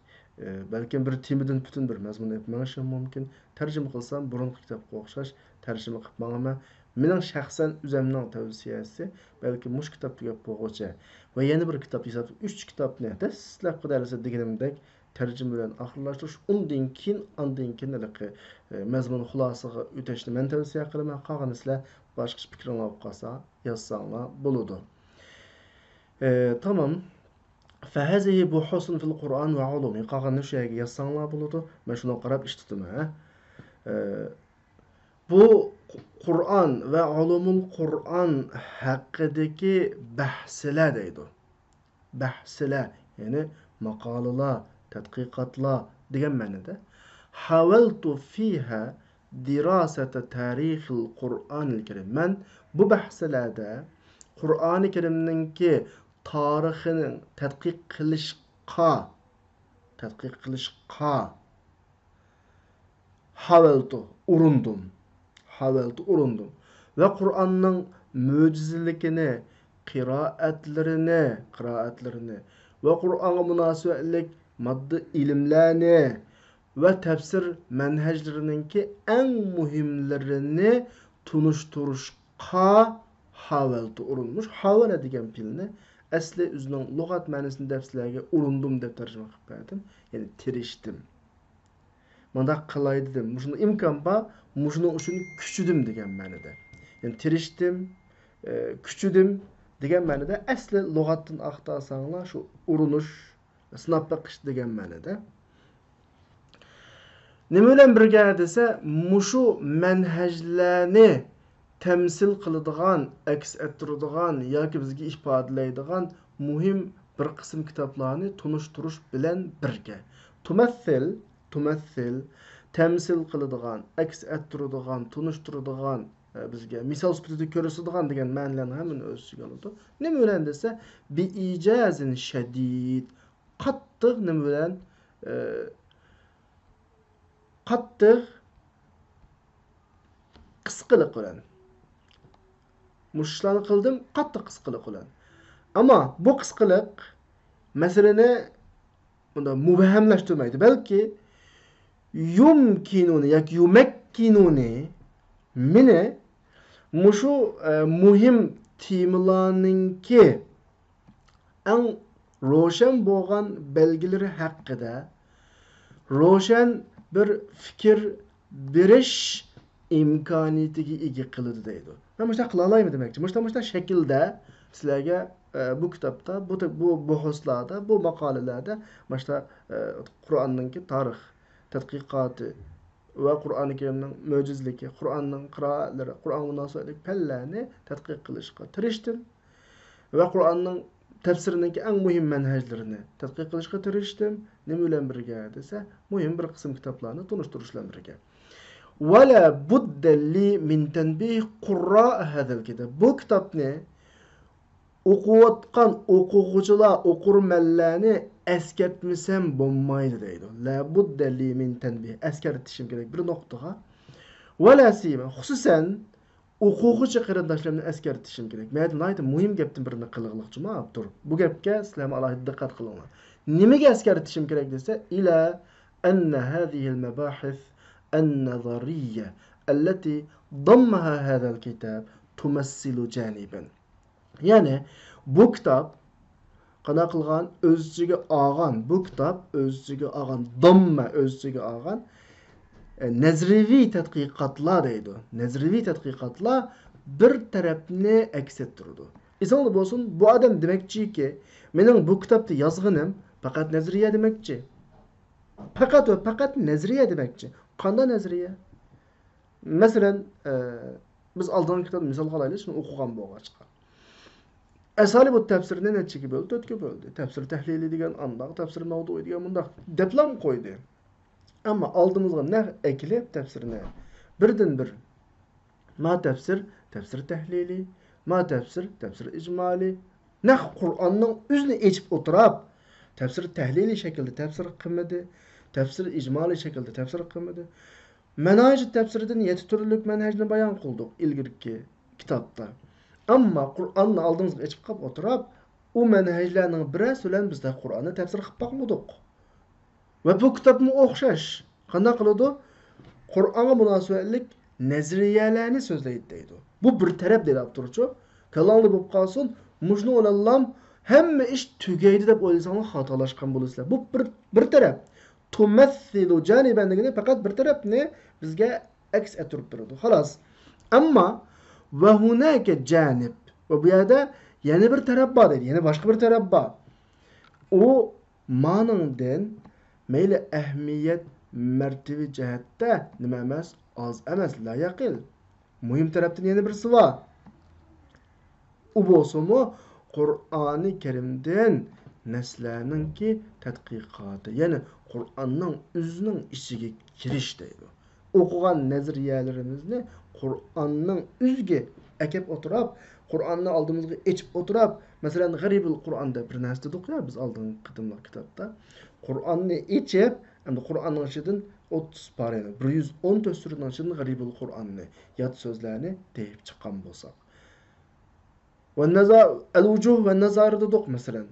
بەلكىم بىر تېمىدىن پۈتۈن بىر مەزمۇن ئېلىپ مېڭىشىم مۇمكىن. تەرجىمە قىلسام، بۇرۇنقى كىتابقا ئوخشاش تەرجىمە قىلىپ ماڭىمەن. مېنىڭ شەخسەن ئۆزۈمنىڭ تەۋسىيەسى، بەلكى مۇشۇ كىتاب تۈگەپ بولغۇچە ۋە يەنە بىر كىتاب ھېسابتا ئۈچ كىتابنى دەسلەپكى دەرستە دېگىنىمدەك تەرجىمە بىلەن ئاخىرلاشتۇرۇش، ئۇندىن كېيىن، ئاندىن كېيىن ھېلىقى، ئە، مەزمۇن خۇلاسىغا ئۆتۈشنى مەن تەۋسىيە قىلىمەن. قالغىنى سىلەر باشقىچە پىكرىڭلار بولۇپ قالسا يازساڭلار بولىدۇ. ئە، تامام. فهذه بحوث في القرآن وعلومه. قالغىنىنى شۇ يەرگە يازساڭلار بولىدۇ. مەن شۇنىڭغا قاراپ ئىش تۇتىمەن، ھە. ئە، بۇ قۇرئان ۋە ئۇلۇمۇل قۇرئان ھەققىدىكى بەھسلەر دەيدۇ. بەھسلەر، يەنى ماقالىلار، تەتقىقاتلار دېگەن مەنىدە. حاولت فيها دراسة تاريخ القرآن الكريم. مەن بۇ بەھسلەردە قۇرئانى كەرىمنىڭكى تارىخىنى تەتقىق قىلىشقا، تەتقىق قىلىشقا، ھاۋەلتۇ، ئۇرۇندۇم. ھاۋەلتۇ، ئۇرۇندۇم. ۋە قۇرئاننىڭ مۆجىزىلىكىنى، قىرائەتلىرىنى، قىرائەتلىرىنى ۋە قۇرئانغا مۇناسىۋەتلىك ماددىي ئىلىملەرنى ۋە تەپسىر مەنھەجلىرىنىڭكى ئەڭ مۇھىملىرىنى تونۇشتۇرۇشقا ھاۋەلتۇ، ئۇرۇنمۇش. ھاۋەلە دېگەن پېئىلنى ئەسلى ئۆزىنىڭ لۇغەت مەنىسىنى دەپ سىلەرگە ئۇرۇندۇم دەپ تەرجىمە قىلىپ بەردىم. يەنى تىرىشتىم. مۇنداق قىلاي دېدىم. مۇشۇنداق ئىمكان بار، مۇشۇنىڭ ئۈچۈن كۈچىدىم دېگەن مەنىدە. يەنى تىرىشتىم، ئە، كۈچىدىم دېگەن مەنىدە. ئەسلى لۇغەتتىن ئاختارساڭلار شۇ ئۇرۇنۇش، سىناپ بېقىش دېگەن مەنىدە. نېمە بىلەن بىرگە دېسە، مۇشۇ مەنھەجلەرنى تەمسىل قىلىدىغان، ئەكس ئەتتۈرىدىغان ياكى بىزگە ئىپادىلەيدىغان مۇھىم بىر قىسىم كىتابلارنى تونۇشتۇرۇش بىلەن بىرگە. تۇمەسسىل، تۇمەسسىل، تەمسىل قىلىدىغان، ئەكس ئەتتۈرىدىغان، تونۇشتۇرىدىغان، ئە، بىزگە مىسال سۈپىتىدە كۆرسىتىدىغان دېگەن مەنىلەرنى ھەممىنى ئۆز ئىچىگە ئالىدۇ. نېمە بىلەن دېسە، بىئىجازىن شەدىد، قاتتىق نېمە بىلەن، ئە، قاتتىق قىسقىلىق بىلەن. مۇشۇ ئىشلارنى قىلدىم، قاتتىق قىسقىلىق بىلەن. ئەمما بۇ قىسقىلىق مەسىلىنى بۇنداق مۇبھەملەشتۈرمەيدۇ، بەلكى يۇمكىنۇنى ياكى يۇمەككىنۇنى، مېنى مۇشۇ، ئە، مۇھىم تېمىلارنىڭكى ئەڭ روشەن بولغان بەلگىلىرى ھەققىدە روشەن بىر پىكىر بېرىش ئىمكانىيىتىگە ئىگە قىلىدۇ دەيدۇ. مەن مۇشۇنداق قىلالايمەن دېمەكچى. مۇشۇنداق، مۇشۇنداق شەكىلدە سىلەرگە، ئە، بۇ كىتابتا، بۇ، بۇ بۇھۇسلاردا، بۇ ماقالىلەردە مۇشۇنداق، ئە، قۇرئاننىڭكى تارىخ تەتقىقاتى ۋە قۇرئانى كەرىمنىڭ مۆجىزىلىكى، قۇرئاننىڭ قىرائەتلىرى، قۇرئانغا مۇناسىۋەتلىك پەنلەرنى تەتقىق قىلىشقا تىرىشتىم. ۋە قۇرئاننىڭ تەپسىرىنىڭكى ئەڭ مۇھىم مەنھەجلىرىنى تەتقىق قىلىشقا تىرىشتىم. نېمە بىلەن بىرگە دېسە، مۇھىم بىر قىسىم كىتابلارنى تونۇشتۇرۇش بىلەن بىرگە. ولا بد لي من تنبيه قراء هذا الكتاب. بۇ كىتابنى ئوقۇۋاتقان ئوقۇغۇچىلار، ئوقۇرمەنلەرنى ئەسكەرتمىسەم بولمايدۇ دەيدۇ. لا بد لي من تنبيه. ئەسكەرتىشىم كېرەك بىر نۇقتىغا. ولا سيما، خۇسۇسەن، ئوقۇغۇچى قېرىنداشلىرىمنى ئەسكەرتىشىم كېرەك. مەن ناھايىتى مۇھىم گەپتىن بىرنى قىلغىلىقچىما ئاپتور. بۇ گەپكە سىلەرمۇ ئالاھىدە دىققەت قىلىڭلار. نېمىگە ئەسكەرتىشىم كېرەك دېسە، إلى أن هذه المباحث النظرية التي ضمها هذا الكتاب تمثل جانبا. يەنى بۇ كىتاب قانداق قىلغان؟ ئۆز ئىچىگە ئالغان، بۇ كىتاب ئۆز ئىچىگە ئالغان، دامما ئۆز ئىچىگە ئالغان، ئە، نەزەرىيەۋى تەتقىقاتلار دەيدۇ. نەزەرىيەۋى تەتقىقاتلار بىر تەرەپنى ئەكس ئەتتۈرىدۇ. ئېسىڭلار بولسۇن، بۇ ئادەم دېمەكچىكى، مېنىڭ بۇ كىتابتا يازغىنىم پەقەت نەزەرىيە دېمەكچى. پەقەت ۋە پەقەت نەزەرىيە دېمەكچى. قانداق نەزەرىيە؟ مەسىلەن، ئە، بىز ئالدىنقى كىتابنى مىسالغا ئالايلى، شۇنى ئوقۇغان بولغاچقا. ئەسالىبۇت تەپسىرىنى نەچچىگە بۆلدى؟ تۆتكە بۆلدى. تەپسىر تەھلىلى دېگەن ئانداق، تەپسىر مەۋدۇئى دېگەن مۇنداق دەپلا قويدى. ئەمما ئالدىمىزغا نەق ئەكېلىپ تەپسىرنى بىردىن بىر، ما تەپسىر، تەپسىر تەھلىلى، ما تەپسىر، تەپسىر ئىجمالى، نەق قۇرئاننىڭ ئۆزىنى ئېچىپ ئولتۇراپ، تەپسىر تەھلىلىي شەكىلدە تەپسىر قىلمىدى، تەپسىر ئىجمالىي شەكىلدە تەپسىر قىلمىدى. مەناھىج تەپسىرىدىن يەتتە تۈرلۈك مەنھەجنى بايان قىلدۇق ئىلگىرىكى كىتابتا. ئەمما قۇرئاننى ئالدىمىزغا ئېچىپ قاپ ئولتۇراپ، ئۇ مەنھەجلەرنىڭ بىرەرسى بىلەن بىز قۇرئاننى تەپسىر قىلىپ باقمىدۇق. ۋە بۇ كىتابمۇ ئوخشاش. قانداق قىلىدۇ؟ قۇرئانغا مۇناسىۋەتلىك نەزەرىيەلەرنى سۆزلەيدۇ دەيدۇ. بۇ بىر تەرەپ دەيدۇ ئاپتورچۇ. كاللاڭلاردا بولۇپ قالسۇن، مۇشۇنىڭ بىلەنلا ھەممە ئىش تۈگەيدۇ دەپ ئويلىساڭلار خاتالاشقان بولىسىلەر. بۇ بىر، بىر تەرەپ. تۇمەسسىلۇ جانىبەن دېگىنى پەقەت بىر تەرەپنى بىزگە ئەكس ئەتتۈرۈپ بېرىدۇ. خالاس. ئەمما ۋە ھۇنەكە جانىب. ۋە بۇ يەردە يەنە بىر تەرەپ بار دەيدۇ. يەنە باشقا بىر تەرەپ بار. ئۇ مانىڭدىن مەيلى ئەھمىيەت، مەرتىۋە جەھەتتە نېمە ئەمەس، ئاز ئەمەس، لا يەقىل. مۇھىم تەرەپتىن يەنە بىرسى بار. ئۇ بولسىمۇ قۇرئانى كەرىمدىن نەسلەرنىڭكى تەتقىقاتى، يەنى قۇرئاننىڭ ئۆزىنىڭ ئىچىگە كىرىش دەيدۇ. ئوقۇغان نەزەرىيەلىرىمىزنى قۇرئاننىڭ ئۆزىگە ئەكەپ ئولتۇراپ، قۇرئاننى ئالدىمىزغا ئېچىپ ئولتۇراپ، مەسىلەن، غەرىبۇل قۇرئان دەپ بىر نەرسە دېدۇق يا بىز ئالدىنقى قېتىملىق كىتابتا. قۇرئاننى ئېچىپ، ئەمدى قۇرئاننىڭ ئىچىدىن ئوتتۇز پارە، بىر يۈز ئون تۆت سۈرىنىڭ ئىچىدىن غەرىبۇل قۇرئاننى، يات سۆزلەرنى تېپىپ چىققان بولساق. ۋە نەزا-، ئەل-ۋۇجۇھ ۋە نەزائىر دېدۇق، مەسىلەن.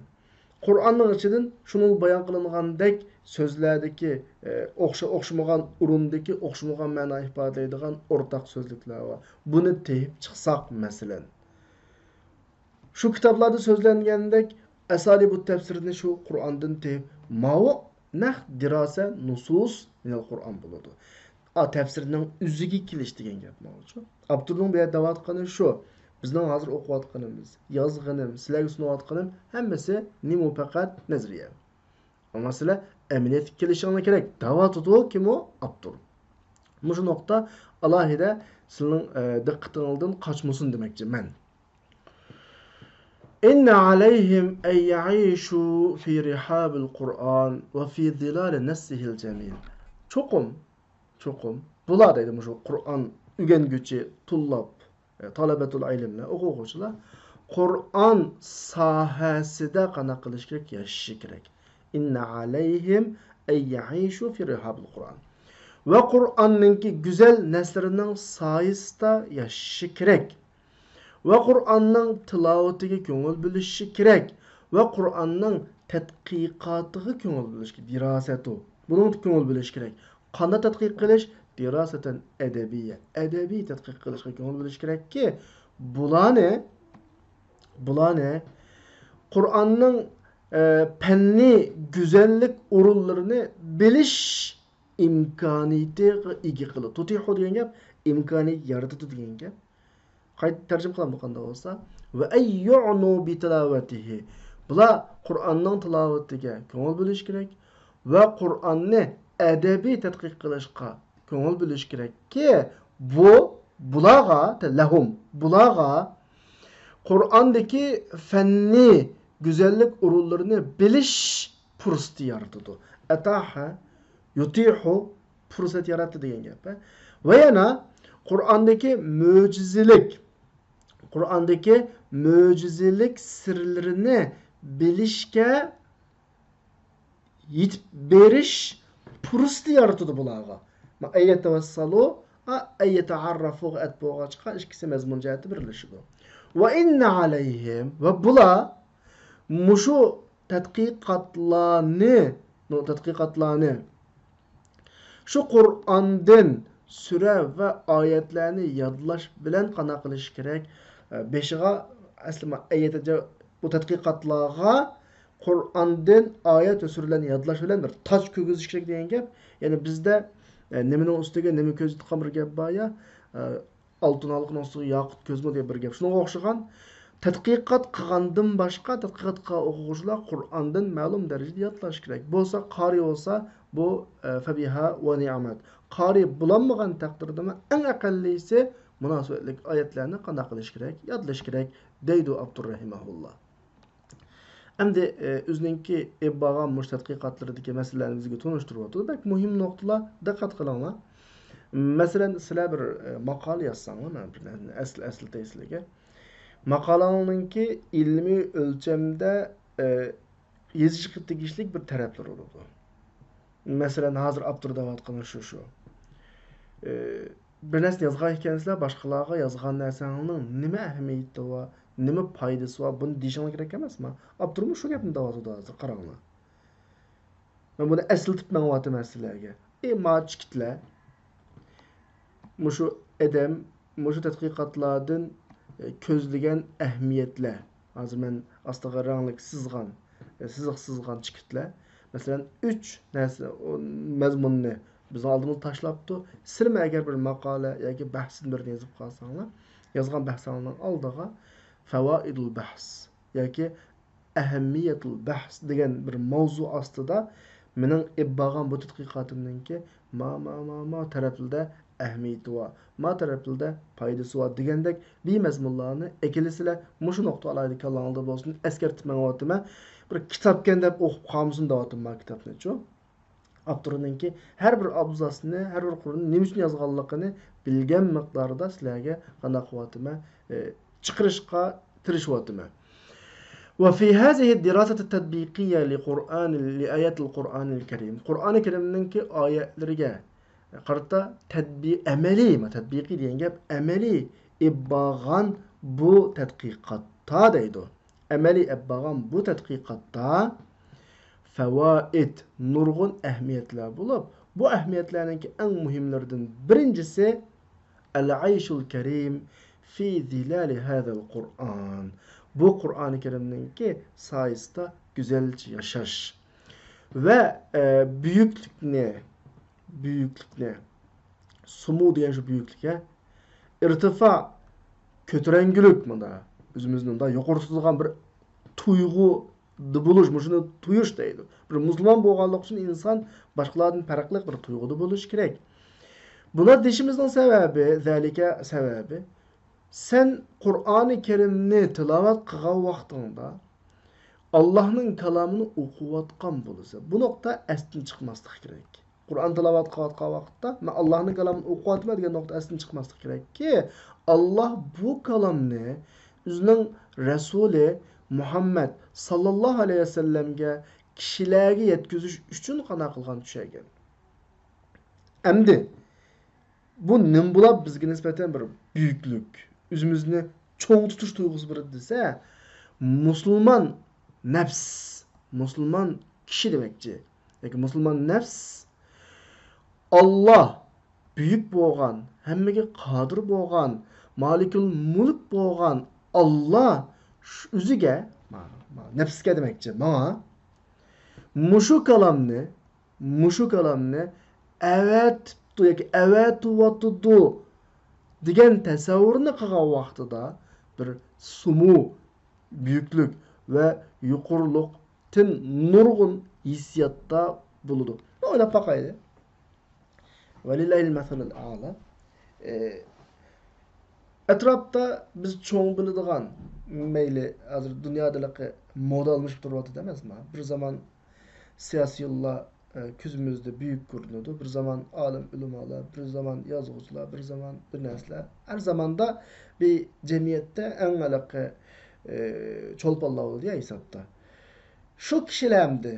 قۇرئاننىڭ ئىچىدىن شۇنىڭ بايان قىلىنغاندەك سۆزلەردىكى، ئە، ئوخشا-، ئوخشىمىغان ئورۇندىكى ئوخشىمىغان مەنا ئىپادىلەيدىغان ئورتاق سۆزلۈكلەر بار. بۇنى تېپىپ چىقساق، مەسىلەن. شۇ كىتابلاردا سۆزلەنگەندەك ئەسالىبۇت تەپسىرنى شۇ قۇرئاندىن تېپىپ، ماۋۇ نەق دىراسە نۇسۇس مىنەل قۇرئان بولىدۇ. ئا، تەپسىرنىڭ ئۆزىگە كېلىش دېگەن گەپ ماۋۇچۇ. ئاپتورنىڭ بۇ يەردە دەۋاتقىنى شۇ. بىزنىڭ ھازىر ئوقۇۋاتقىنىمىز، يازغىنىم، سىلەرگە سۇنۇۋاتقىنىم ھەممىسى نېمە پەقەت نەزەرىيە. ئەمما سىلەر ئەمەلىيەتكە كېلىشىڭلار كېرەك. دەۋاتىدۇ كىم ئۇ؟ ئاپتور. مۇشۇ نۇقتا ئالاھىدە سىلىنىڭ، ئە، دىققىتىڭىزدىن قاچمىسۇن دېمەكچى مەن. إن عليهم أن يعيشوا في رحاب القرآن وفي ظلال نصه الجميل. چوقۇم، چوقۇم بۇلار دەيدۇ مۇشۇ قۇرئان ئۆگەنگۈچى، تۇللاب، ئە، تالەبەتۇل ئىلىملەر، ئوقۇغۇچىلار قۇرئان ساھەسىدە قانداق قىلىش كېرەك؟ ياشىشى كېرەك. إن عليهم أن يعيشوا في رحاب القرآن. ۋە قۇرئاننىڭكى گۈزەل نەسلىرىنىڭ سايىسىدا ياشىشى كېرەك. ۋە قۇرئاننىڭ تىلاۋىتىگە كۆڭۈل بۆلۈشى كېرەك. ۋە قۇرئاننىڭ تەتقىقاتىغا كۆڭۈل بۆلۈشى كېرەك. دىراسەتۇ. بۇنىڭغا كۆڭۈل بۆلۈشى كېرەك. قانداق تەتقىق قىلىش؟ دىراسەتەن ئەدەبىيە. ئەدەبىي تەتقىق قىلىشقا كۆڭۈل بۆلۈشى كېرەككى، بۇلارنى، بۇلارنى قۇرئاننىڭ، ئە، پەننىي گۈزەللىك ئورۇنلىرىنى بىلىش ئىمكانىيىتىگە ئىگە قىلىدۇ. تۇتىھۇ دېگەن گەپ ئىمكانىيەت يارىتىدۇ دېگەن گەپ. قايتا تەرجىمە قىلامدۇ قانداق بولسا. ۋە ئەن يۇئنۇ بىتىلاۋەتىھى. بۇلار قۇرئاننىڭ تىلاۋىتىگە كۆڭۈل بۆلۈش كېرەك ۋە قۇرئاننى ئەدەبىي تەتقىق قىلىشقا كۆڭۈل بۆلۈش كېرەككى، بۇ، بۇلارغا، لەھۇم، بۇلارغا قۇرئاندىكى فەننىي گۈزەللىك ئورۇنلىرىنى بىلىش پۇرسىتى يارىتىدۇ. ئەتاھە، يۇتىھۇ، پۇرسەت ياراتتى دېگەن گەپ. ۋە يەنە قۇرئاندىكى مۆجىزىلىك، قۇرئاندىكى مۆجىزىلىك سىرلىرىنى بىلىشكە يېتىپ بېرىش پۇرسىتى يارىتىدۇ بۇلارغا. ما، ئەييەتەۋەسسالۇ، ئا، ئەييەتەئاررافۇغا ئەت بولغاچقا، ئىككىسى مەزمۇن جەھەتتە بىرلىشىدۇ. ۋە ئىننە ئەلەيھىم، ۋە بۇلار مۇشۇ تەتقىقاتلارنى، نۇ-، تەتقىقاتلارنى شۇ قۇرئاندىن سۈرە ۋە ئايەتلەرنى يادلاش بىلەن قانداق قىلىش كېرەك؟ ئە، بېشىغا ئەسلى ما-، ئەيەتەجە-، بۇ تەتقىقاتلارغا قۇرئاندىن ئايەت ۋە سۈرىلەرنى يادلاش بىلەن بىر تاج كىيگۈزۈش كېرەك دېگەن گەپ. يەنى بىزدە، ئە، نېمىنىڭ ئۈستىگە نېمە كۆزىتىدىغان بىر گەپ بار يا، ئە، ئالتۇن ھالقىنىڭ ئۈستىگە ياقۇت كۆزمە دېگەن بىر گەپ. شۇنىڭغا ئوخشىغان تەتقىقات قىلغاندىن باشقا، تەتقىقات قىلغان ئوقۇغۇچىلار قۇرئاندىن مەلۇم دەرىجىدە يادلاش كېرەك. بولسا قارىي بولسا، بۇ، ئە، فەبىھا ۋە نىئمەت. قارىي بولالمىغان تەقدىردىمۇ ئەڭ ئەقەللىسى مۇناسىۋەتلىك ئايەتلەرنى قانداق قىلىش كېرەك؟ يادلاش كېرەك، دەيدۇ ئاپتور رەھىمەھۇللا. ئەمدى، ئە، ئۆزىنىڭكى ئېلىپ بارغان مۇشۇ تەتقىقاتلىرىدىكى مەسىلىلەرنى بىزگە تونۇشتۇرۇۋاتىدۇ. بەك مۇھىم نۇقتىلار، دىققەت قىلىڭلار. مەسىلەن، سىلەر بىر، ئە، ماقالە يازساڭلار، مەن بىر نەرسىنى ئەسلى-، ئەسلىتەي سىلەرگە. ماقالەڭنىڭكى ئىلمىي ئۆلچەمدە، ئە، يېزىشقا تېگىشلىك بىر تەرەپلىرى بولىدۇ. مەسىلەن، ھازىر ئاپتور دەۋاتقىنى شۇ، شۇ. ئى، بىر نەرسىنى يازغان ئىكەنسىلەر، باشقىلارغا يازغان نەرسەڭنىڭ نېمە ئەھمىيىتى بار، نېمە پايدىسى بار، بۇنى دېيىشىڭلار كېرەك ئەمەسمۇ؟ ئاپتورمۇ شۇ گەپنى دەۋاتىدۇ ھازىر، قاراڭلار. مەن بۇنى ئەسلىتىپ مېڭىۋاتىمەن سىلەرگە. ئى، ما چىكىتلەر. مۇشۇ ئادەم مۇشۇ تەتقىقاتلاردىن، ئە، كۆزلىگەن ئەھمىيەتلەر، ھازىر مەن ئاستىغا رەڭلىك سىزغان، ئە، سىزىق سىزغان چېكىتلەر، مەسىلەن، ئۈچ نەرسە، ئۇ مەزمۇننى بىزنىڭ ئالدىمىزغا تاشلاپتۇ. سىلىمۇ ئەگەر بىر ماقالە ياكى بەھسىدىن بىرنى يېزىپ قالساڭلار، يازغان بەھسىڭلارنىڭ ئالدىغا فەۋائىدۇل بەھس ياكى ئەھەممىيەتۇل بەھس دېگەن بىر ماۋزۇ ئاستىدا مېنىڭ ئېلىپ بارغان بۇ تەتقىقاتىمنىڭكى ما، ما، ما، ما تەرەپلىدە ئەھمىيىتى بار، ما تەرەپلىدە پايدىسى بار دېگەندەك بىر مەزمۇنلارنى ئەكېلىسىلەر، مۇشۇ نۇقتا ئالاھىدە كاللاڭلاردا بولسۇن، ئەسكەرتىپ مېڭىۋاتىمەن. بىر كىتابكەن دەپ ئوقۇپ قالمىسۇن دەۋاتىمەن مانا كىتابنىچۇ. ئاپتورنىڭكى ھەر بىر ئابزاسنى، ھەر بىر قۇرنى نېمە ئۈچۈن يازغانلىقىنى بىلگەن مىقداردا سىلەرگە قانداق قىلىۋاتىمەن، ئى، چىقىرىشقا تىرىشىۋاتىمەن. وفي هذه الدراسة التطبيقية لقرآن، لآيات القرآن الكريم. قۇرئانى كەرىمنىڭكى ئايەتلىرىگە قارىتا تەتبىق، ئەمەلىي، تەتبىقىي دېگەن گەپ، ئەمەلىي ئېلىپ بارغان بۇ تەتقىقاتتا دەيدۇ. ئەمەلىي ئېلىپ بارغان بۇ تەتقىقاتتا فەۋائىد، نۇرغۇن ئەھمىيەتلەر بولۇپ، بۇ ئەھمىيەتلەرنىڭكى ئەڭ مۇھىملىرىدىن بىرىنچىسى، العيش الكريم في ظلال هذا القرآن. بۇ قۇرئانى كەرىمنىڭكى سايىسىدا گۈزەلچە ياشاش ۋە، ئە، بۈيۈكلۈكنى، بۈيۈكلۈكنى، سۇمۇ دېگەن شۇ بۈيۈكلۈك، ھە؟ ئىرتىفا، كۆتۈرەڭگۈلۈك، مۇندا ئۆزىمىزنى مۇندا يۇقىرى تۇتىدىغان بىر تۇيغۇدا بولۇش، مۇشۇنى تۇيۇش دەيدۇ. بىر مۇسۇلمان بولغانلىقى ئۈچۈن ئىنسان باشقىلاردىن پەرقلىق بىر تۇيغۇدا بولۇشى كېرەك. بۇنى دېيىشىمىزنىڭ سەۋەبى، ذلك سەۋەبى، سەن قۇرئانى كەرىمنى تىلاۋەت قىلغان ۋاقتىڭدا، ئاللاھنىڭ كالامىنى ئوقۇۋاتقان بولىسەن. بۇ نۇقتا ئەستىن چىقماسلىقى كېرەك. قۇرئان تىلاۋەت قىلىۋاتقان ۋاقىتتا، مەن ئاللاھنىڭ كالامىنى ئوقۇۋاتىمەن دېگەن نۇقتا ئەستىن چىقماسلىقى كېرەككى، ئاللاھ بۇ كالامنى ئۆزىنىڭ رەسۇلى مۇھەممەد ساللاللاھۇ ئەلەيھى ۋەسەللەمگە، كىشىلەرگە يەتكۈزۈش ئۈچۈن قانداق قىلغان، چۈشەرگەن. ئەمدى بۇ نېمە بولۇپ بىزگە نىسبەتەن بىر بۈيۈكلۈك، ئۆزىمىزنى چوڭ تۇتۇش تۇيغۇسى بېرىدۇ دېسە، مۇسۇلمان نەپس، مۇسۇلمان كىشى دېمەكچى. ياكى مۇسۇلمان نەپس، ئاللاھ بۈيۈك بولغان، ھەممىگە قادىر بولغان، مالىكۇل مۇلك بولغان ئاللاھ شۇ ئۆزىگە، ما-، ما-، نەپسكە دېمەكچى، ماڭا مۇشۇ كالامنى، مۇشۇ كالامنى ئەۋەتىپتۇ ياكى ئەۋەتىۋاتىدۇ دېگەن تەسەۋۋۇرنى قىلغان ۋاقتىدا بىر سۇمۇ، بۈيۈكلۈك ۋە يۇقىرىلىقتىن نۇرغۇن ھېسسىياتتا بولىدۇ. بىر ئويلاپ باقايلى. ۋەلىللاھىل مەسەلۇل ئەئلا. ئە، ئەتراپتا بىز چوڭ بىلىدىغان، مەيلى، ھازىر دۇنيادا ھېلىقى مودا ئالمىشىپ تۇرۇۋاتىدۇ ئەمەسمۇ؟ بىر زامان سىياسىيونلار، ئە، كۆزىمىزدە بۈيۈك كۆرۈنىدۇ. بىر زامان ئالىم ئۆلىمالار، بىر زامان يازغۇچىلار، بىر زامان بىر نەرسىلەر. ھەر زاماندا بىر جەمئىيەتتە ئەڭ ھېلىقى، ئە، چولپانلار بولىدۇ يا ھېسابتا. شۇ كىشىلەر ئەمدى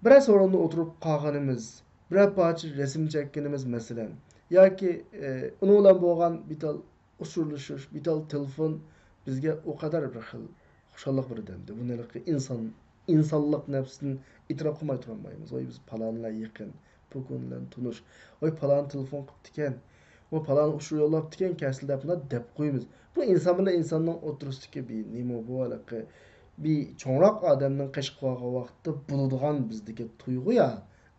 بىرەر سورۇندا ئولتۇرۇپ قالغىنىمىز، بىرەر پارچە رەسىم چەككىنىمىز مەسىلەن، ياكى، ئى، ئۇنىڭ بىلەن بولغان بىتال ئۇچۇرلىشىش، بىتال تېلېفون بىزگە ئۇ قەدەر بىر خىل خۇشاللىق بېرىدۇ ئەمدى. بۇنى ھېلىقى ئىنسان، ئىنسانلىق نەپسىدىن ئېتىراپ قىلماي تۇرالمايمىز. ۋاي، بىز پالان بىلەن يېقىن، پۇلان بىلەن تونۇش. ۋاي، پالان تېلېفون قىپتىكەن. ۋاي، پالان ئۇچۇر يوللاپتىكەن، كەلسىلە دەپ مۇنداق دەپ قويىمىز. بۇ ئىنسان بىلەن ئىنساننىڭ ئوتتۇرىسىدىكى بىر نېمە بۇ ھېلىقى؟ بىر چوڭراق ئادەمنىڭ قېشىغا بارغان ۋاقىتتا بولىدىغان بىزدىكى تۇيغۇ يا.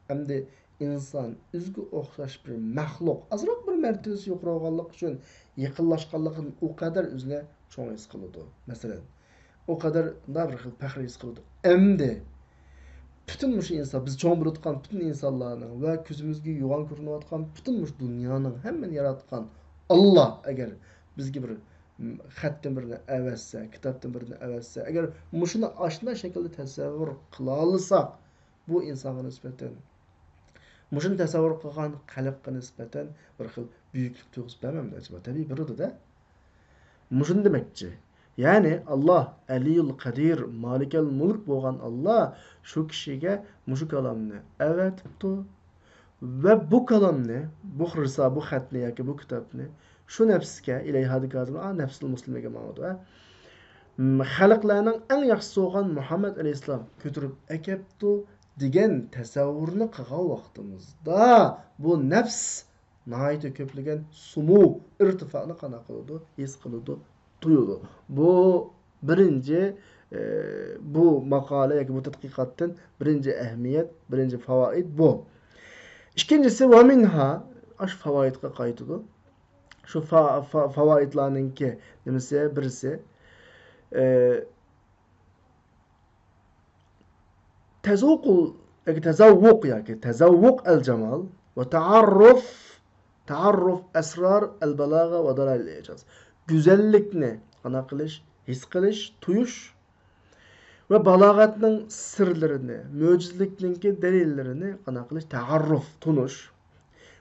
ئەمدى ئىنسان ئۆزىگە ئوخشاش بىر مەخلۇق، ئازراق بىر مەرتىۋىسى يۇقىرى بولغانلىقى ئۈچۈن يېقىنلاشقانلىقىدىن ئۇ قەدەر ئۆزىنى چوڭ ھېس قىلىدۇ. مەسىلەن، ئۇ قەدەر مۇنداق بىر خىل پەخىر ھېس قىلىدۇ. ئەمدى پۈتۈن مۇشۇ ئىنسان، بىز چوڭ بىلىۋاتقان پۈتۈن ئىنسانلارنىڭ ۋە كۆزىمىزگە يوغان كۆرۈنۈۋاتقان پۈتۈن مۇشۇ دۇنيانىڭ ھەممىنى ياراتقان ئاللا ئەگەر بىزگە بىر، م، خەتتىن بىرنى ئەۋەتسە، كىتابتىن بىرنى ئەۋەتسە، ئەگەر مۇشۇنى ئاشۇنداق شەكىلدە تەسەۋۋۇر قىلالىساق، بۇ ئىنسانغا نىسبەتەن، مۇشۇنى تەسەۋۋۇر قىلغان خەلققە نىسبەتەن بىر خىل بۈيۈكلۈك تۇيغۇسى بەرمەمدۇ ئەجەبا؟ تەبىئىي بېرىدۇ-دە. مۇشۇنى دېمەكچى. يەنى ئاللا ئەلىيۇل قەدىر، مالىكەل مۇلك بولغان ئاللا شۇ كىشىگە مۇشۇ كالامنى ئەۋەتىپتۇ. ۋە بۇ كالامنى، بۇ رىسا، بۇ خەتنى ياكى بۇ كىتابنى شۇ نەپسكە، ئىلەيھا دېگەن ھازىر، ئا، نەپسىل مۇسلىمەگە ماڭىدۇ، ھە؟ م، خەلقلەرنىڭ ئەڭ ياخشىسى بولغان مۇھەممەد ئەلەيھىسسالام كۆتۈرۈپ ئەكەپتۇ دېگەن تەسەۋۋۇرنى قىلغان ۋاقتىمىزدا بۇ نەپس ناھايىتى كۆپلىگەن سۇمۇ، ئىرتىفائنى قانداق قىلىدۇ؟ ھېس قىلىدۇ، تۇيىدۇ. بۇ بىرىنچى، ئى، بۇ ماقالە ياكى بۇ تەتقىقاتتىن بىرىنچى ئەھمىيەت، بىرىنچى فاۋائىد بۇ. ئىككىنچىسى، ۋە مىنھا، ئاشۇ فاۋائىدقا قايتىدۇ. شۇ فا-، فا-، فاۋائىدلارنىڭكى نېمىسى؟ بىرسى، ئى، تەزۇقۇل ياكى تەزەۋۋۇق ياكى تەزەۋۋۇق ئەل جامال ۋە تەئەررۇف، تەئەررۇف ئەسرار ئەل بالاغە ۋە دالايىل ئىجاز. گۈزەللىكنى قانداق قىلىش؟ ھېس قىلىش، تۇيۇش ۋە بالاغەتنىڭ سىرلىرىنى، مۆجىزىلىكنىڭكى دەلىللىرىنى قانداق قىلىش؟ تەئەررۇف، تونۇش.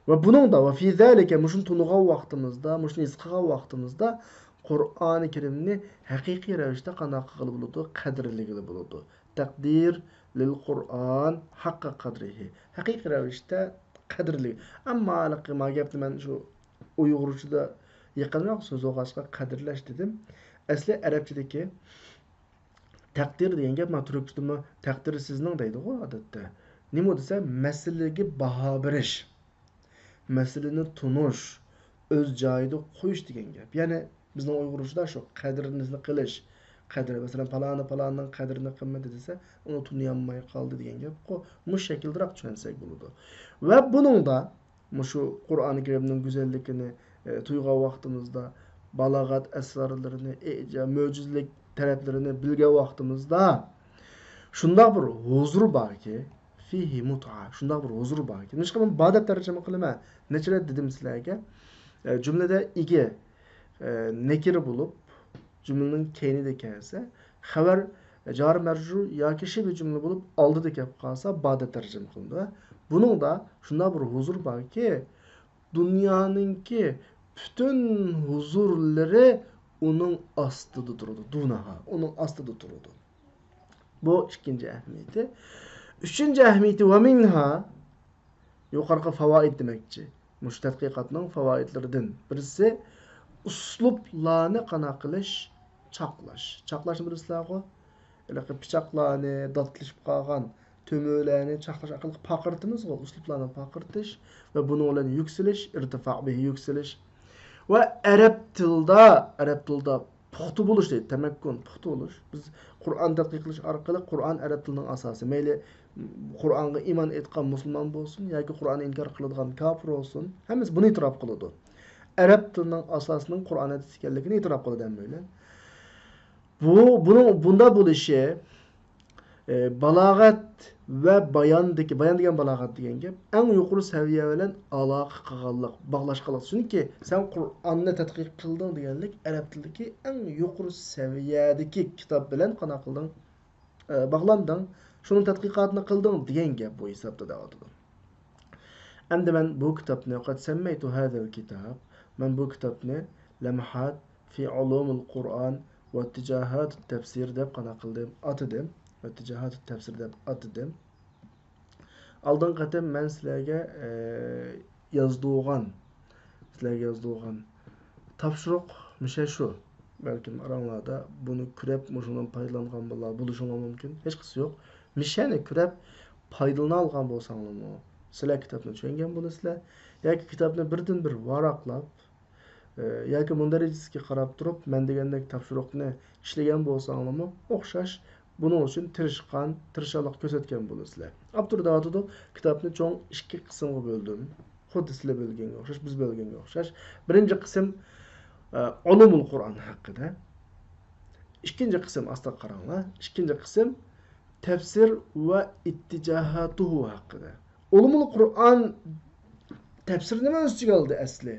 ۋە بۇنىڭدا، ۋە فى زالىكە، مۇشۇنى تونۇغان ۋاقتىمىزدا، مۇشۇنى ھېس قىلغان ۋاقتىمىزدا، قۇرئانى كەرىمنى ھەقىقىي رەۋىشتە قانداق قىلغىلى بولىدۇ؟ قەدىرلىگىلى بولىدۇ. تەقدىر لىل قۇرئان ھەققە قەدرىھى. ھەقىقىي رەۋىشتە قەدىرلىگىلى. ئەمما ھېلىقى ما گەپنى مەن شۇ ئۇيغۇرچىدا يېقىنراق سۆز بولغاچقا قەدىرلەش دېدىم. ئەسلى ئەرەبچىدىكى تەقدىر دېگەن گەپ، مانا تۈركچىدىمۇ تەقدىر سىزنىڭ دەيدىغۇ ئادەتتە. نېمە دېسە، مەسىلىگە باھا بېرىش، مەسىلىنى تونۇش، ئۆز جايىدا قويۇش دېگەن گەپ. يەنى بىزنىڭ ئۇيغۇرچىدا شۇ قەدرىنى قىلىش، قەدرى، مەسىلەن، پالانى پالانىنىڭ قەدرىنى قىلمىدى دېسە، ئۇنى تونۇيالماي قالدى دېگەن گەپقۇ. مۇشۇ شەكىلدىراق چۈشەنسەك بولىدۇ. ۋە بۇنىڭدا مۇشۇ قۇرئانى كەرىمنىڭ گۈزەللىكىنى، ئى، تۇيغان ۋاقتىمىزدا، بالاغەت ئەسرارلىرىنى، ئىجا-، مۆجىزىلىك تەرەپلىرىنى بىلگەن ۋاقتىمىزدا، شۇنداق بىر ھۇزۇر باركى، فىھى مۇتئە، شۇنداق بىر ھۇزۇر باركى. نېمىشقا مەن با دەپ تەرجىمە قىلىمەن؟ نەچچە رەت دېدىم سىلەرگە؟ ئە، جۈملىدە ئىگە، ئە، نەكىرە بولۇپ، جۈملىنىڭ كەينىدە كەلسە، خەۋەر، جارى مەجرۇر ياكى شىبھى جۈملە بولۇپ ئالدىدا كەپ قالسا، با دەپ تەرجىمە قىلىنىدۇ. بۇنىڭدا شۇنداق بىر ھۇزۇر باركى، دۇنيانىڭكى پۈتۈن ھۇزۇرلىرى ئۇنىڭ ئاستىدا تۇرىدۇ. دۇنەھا، ئۇنىڭ ئاستىدا تۇرىدۇ. بۇ ئىككىنچى ئەھمىيىتى. ئۈچىنچى ئەھمىيىتى، ۋە مىنھا، يۇقىرىقى فاۋائىد دېمەكچى. مۇشۇ تەتقىقاتنىڭ فاۋائىدلىرىدىن بىرسى، ئۇسلۇبلارنى قانداق قىلىش؟ چاقلاش. چاقلاشنى بىلىسىلەرغۇ؟ ھېلىقى پىچاقلارنى، داتلىشىپ قالغان تۆمۈرلەرنى چاقلاش ئارقىلىق پارقىرىتىمىزغۇ، ئۇسلۇبلارنى پارقىرىتىش ۋە بۇنىڭ بىلەن يۈكسىلىش، ئىرتىفا بىھى، يۈكسىلىش. ۋە ئەرەب تىلدا، ئەرەب تىلدا پۇختا بولۇش دەيدۇ، تەمەككۇن، پۇختا بولۇش. بىز قۇرئان تەتقىق قىلىش ئارقىلىق، قۇرئان ئەرەب تىلىنىڭ ئاساسى. مەيلى قۇرئانغا ئىمان ئېيتقان مۇسۇلمان بولسۇن ياكى قۇرئاننى ئىنكار قىلىدىغان كاپىر بولسۇن، ھەممىسى بۇنى ئېتىراپ قىلىدۇ. ئەرەب تىلىنىڭ ئاساسىنىڭ قۇرئان ھەدىس ئىكەنلىكىنى ئېتىراپ قىلىدۇ ھەممەيلەن. بۇ، بۇنىڭ بۇنداق بولۇشى، ئى، بالاغەت ۋە باياندىكى، بايان دېگەن بالاغەت دېگەن گەپ، ئەڭ يۇقىرى سەۋىيە بىلەن ئالاقە قىلغانلىق، باغلاشقانلىق. چۈنكى سەن قۇرئاننى تەتقىق قىلدىڭ دېگەنلىك، ئەرەب تىلىدىكى ئەڭ يۇقىرى سەۋىيەدىكى كىتاب بىلەن قانداق قىلدىڭ؟ ئى، باغلاندىڭ. شۇنىڭ تەتقىقاتىنى قىلدىڭ دېگەن گەپ بۇ ھېسابتا دەۋاتىدۇ. ئەمدى مەن بۇ كىتابنى، قەد سەممەيتۇ ھازەل كىتاب، مەن بۇ كىتابنى لەمھات فى ئۇلۇمىل قۇرئان ۋە تىجاھات تەپسىر دەپ قانداق قىلدىم؟ ئاتىدىم. ۋە تىجاھات تەپسىر دەپ ئاتىدىم. ئالدىنقى قېتىم مەن سىلەرگە، ئە، يازدۇرغان، سىلەرگە يازدۇرغان تاپشۇرۇق مىشە شۇ. بەلكىم ئاراڭلاردا بۇنى كۆرەپ، مۇشۇنىڭدىن پايدىلانغان بالىلار بولۇشۇڭلار مۇمكىن. ھېچقىسى يوق. مىشەنى كۆرەپ پايدىلىنالىغان بولساڭلارمۇ، سىلەر كىتابنى چۈشەنگەن بولىسىلەر. ياكى كىتابنى بىردىن بىر ۋاراقلاپ، ئى، ياكى مۇندەرىجىسىگە قاراپ تۇرۇپ، مەن دېگەندەك تاپشۇرۇقنى ئىشلىگەن بولساڭلارمۇ ئوخشاش بۇنىڭ ئۈچۈن تىرىشقان، تىرىشچانلىق كۆرسەتكەن بولىسىلەر. ئاپتور دەۋاتىدۇ، كىتابنى چوڭ ئىككى قىسىمغا بۆلدۈم. خۇددى سىلەر بۆلگەنگە ئوخشاش، بىز بۆلگەنگە ئوخشاش. بىرىنچى قىسىم، ئە، ئۇلۇمۇل قۇرئان ھەققىدە. ئىككىنچى قىسىم، ئاستا قاراڭلار. ئىككىنچى قىسىم تەپسىر ۋە ئىتتىجاھاتۇھۇ ھەققىدە. ئۇلۇمۇل قۇرئان تەپسىرنىمۇ ئۆز ئىچىگە ئالدى ئەسلى.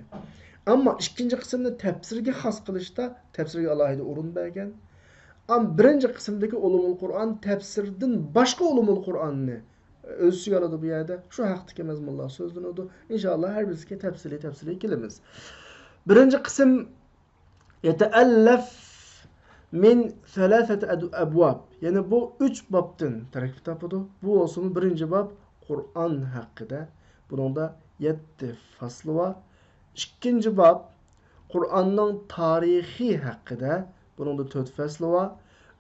ئەمما ئىككىنچى قىسىمنى تەپسىرگە خاس قىلىشتا تەپسىرگە ئالاھىدە ئورۇن بەرگەن. ئەمما بىرىنچى قىسىمدىكى ئۇلۇمۇل قۇرئان تەپسىردىن باشقا ئۇلۇمۇل قۇرئاننى ئۆز ئىچىگە ئالىدۇ بۇ يەردە. شۇ ھەقتىكى مەزمۇنلار سۆزلىنىدۇ. ئىنشائاللا ھەر بىرسىگە تەپسىلىي، تەپسىلىي كېلىمىز. بىرىنچى قىسىم يەتەئەللەف مىن سەلاسەتى ئەد-، ئەبۋاب. يەنى بۇ ئۈچ بابتىن تەركىب تاپىدۇ. بۇ بولسىمۇ بىرىنچى باب قۇرئان ھەققىدە. بۇنىڭدا يەتتە فەسلى بار. ئىككىنچى باب قۇرئاننىڭ تارىخى ھەققىدە. بۇنىڭدا تۆت فەسلى بار.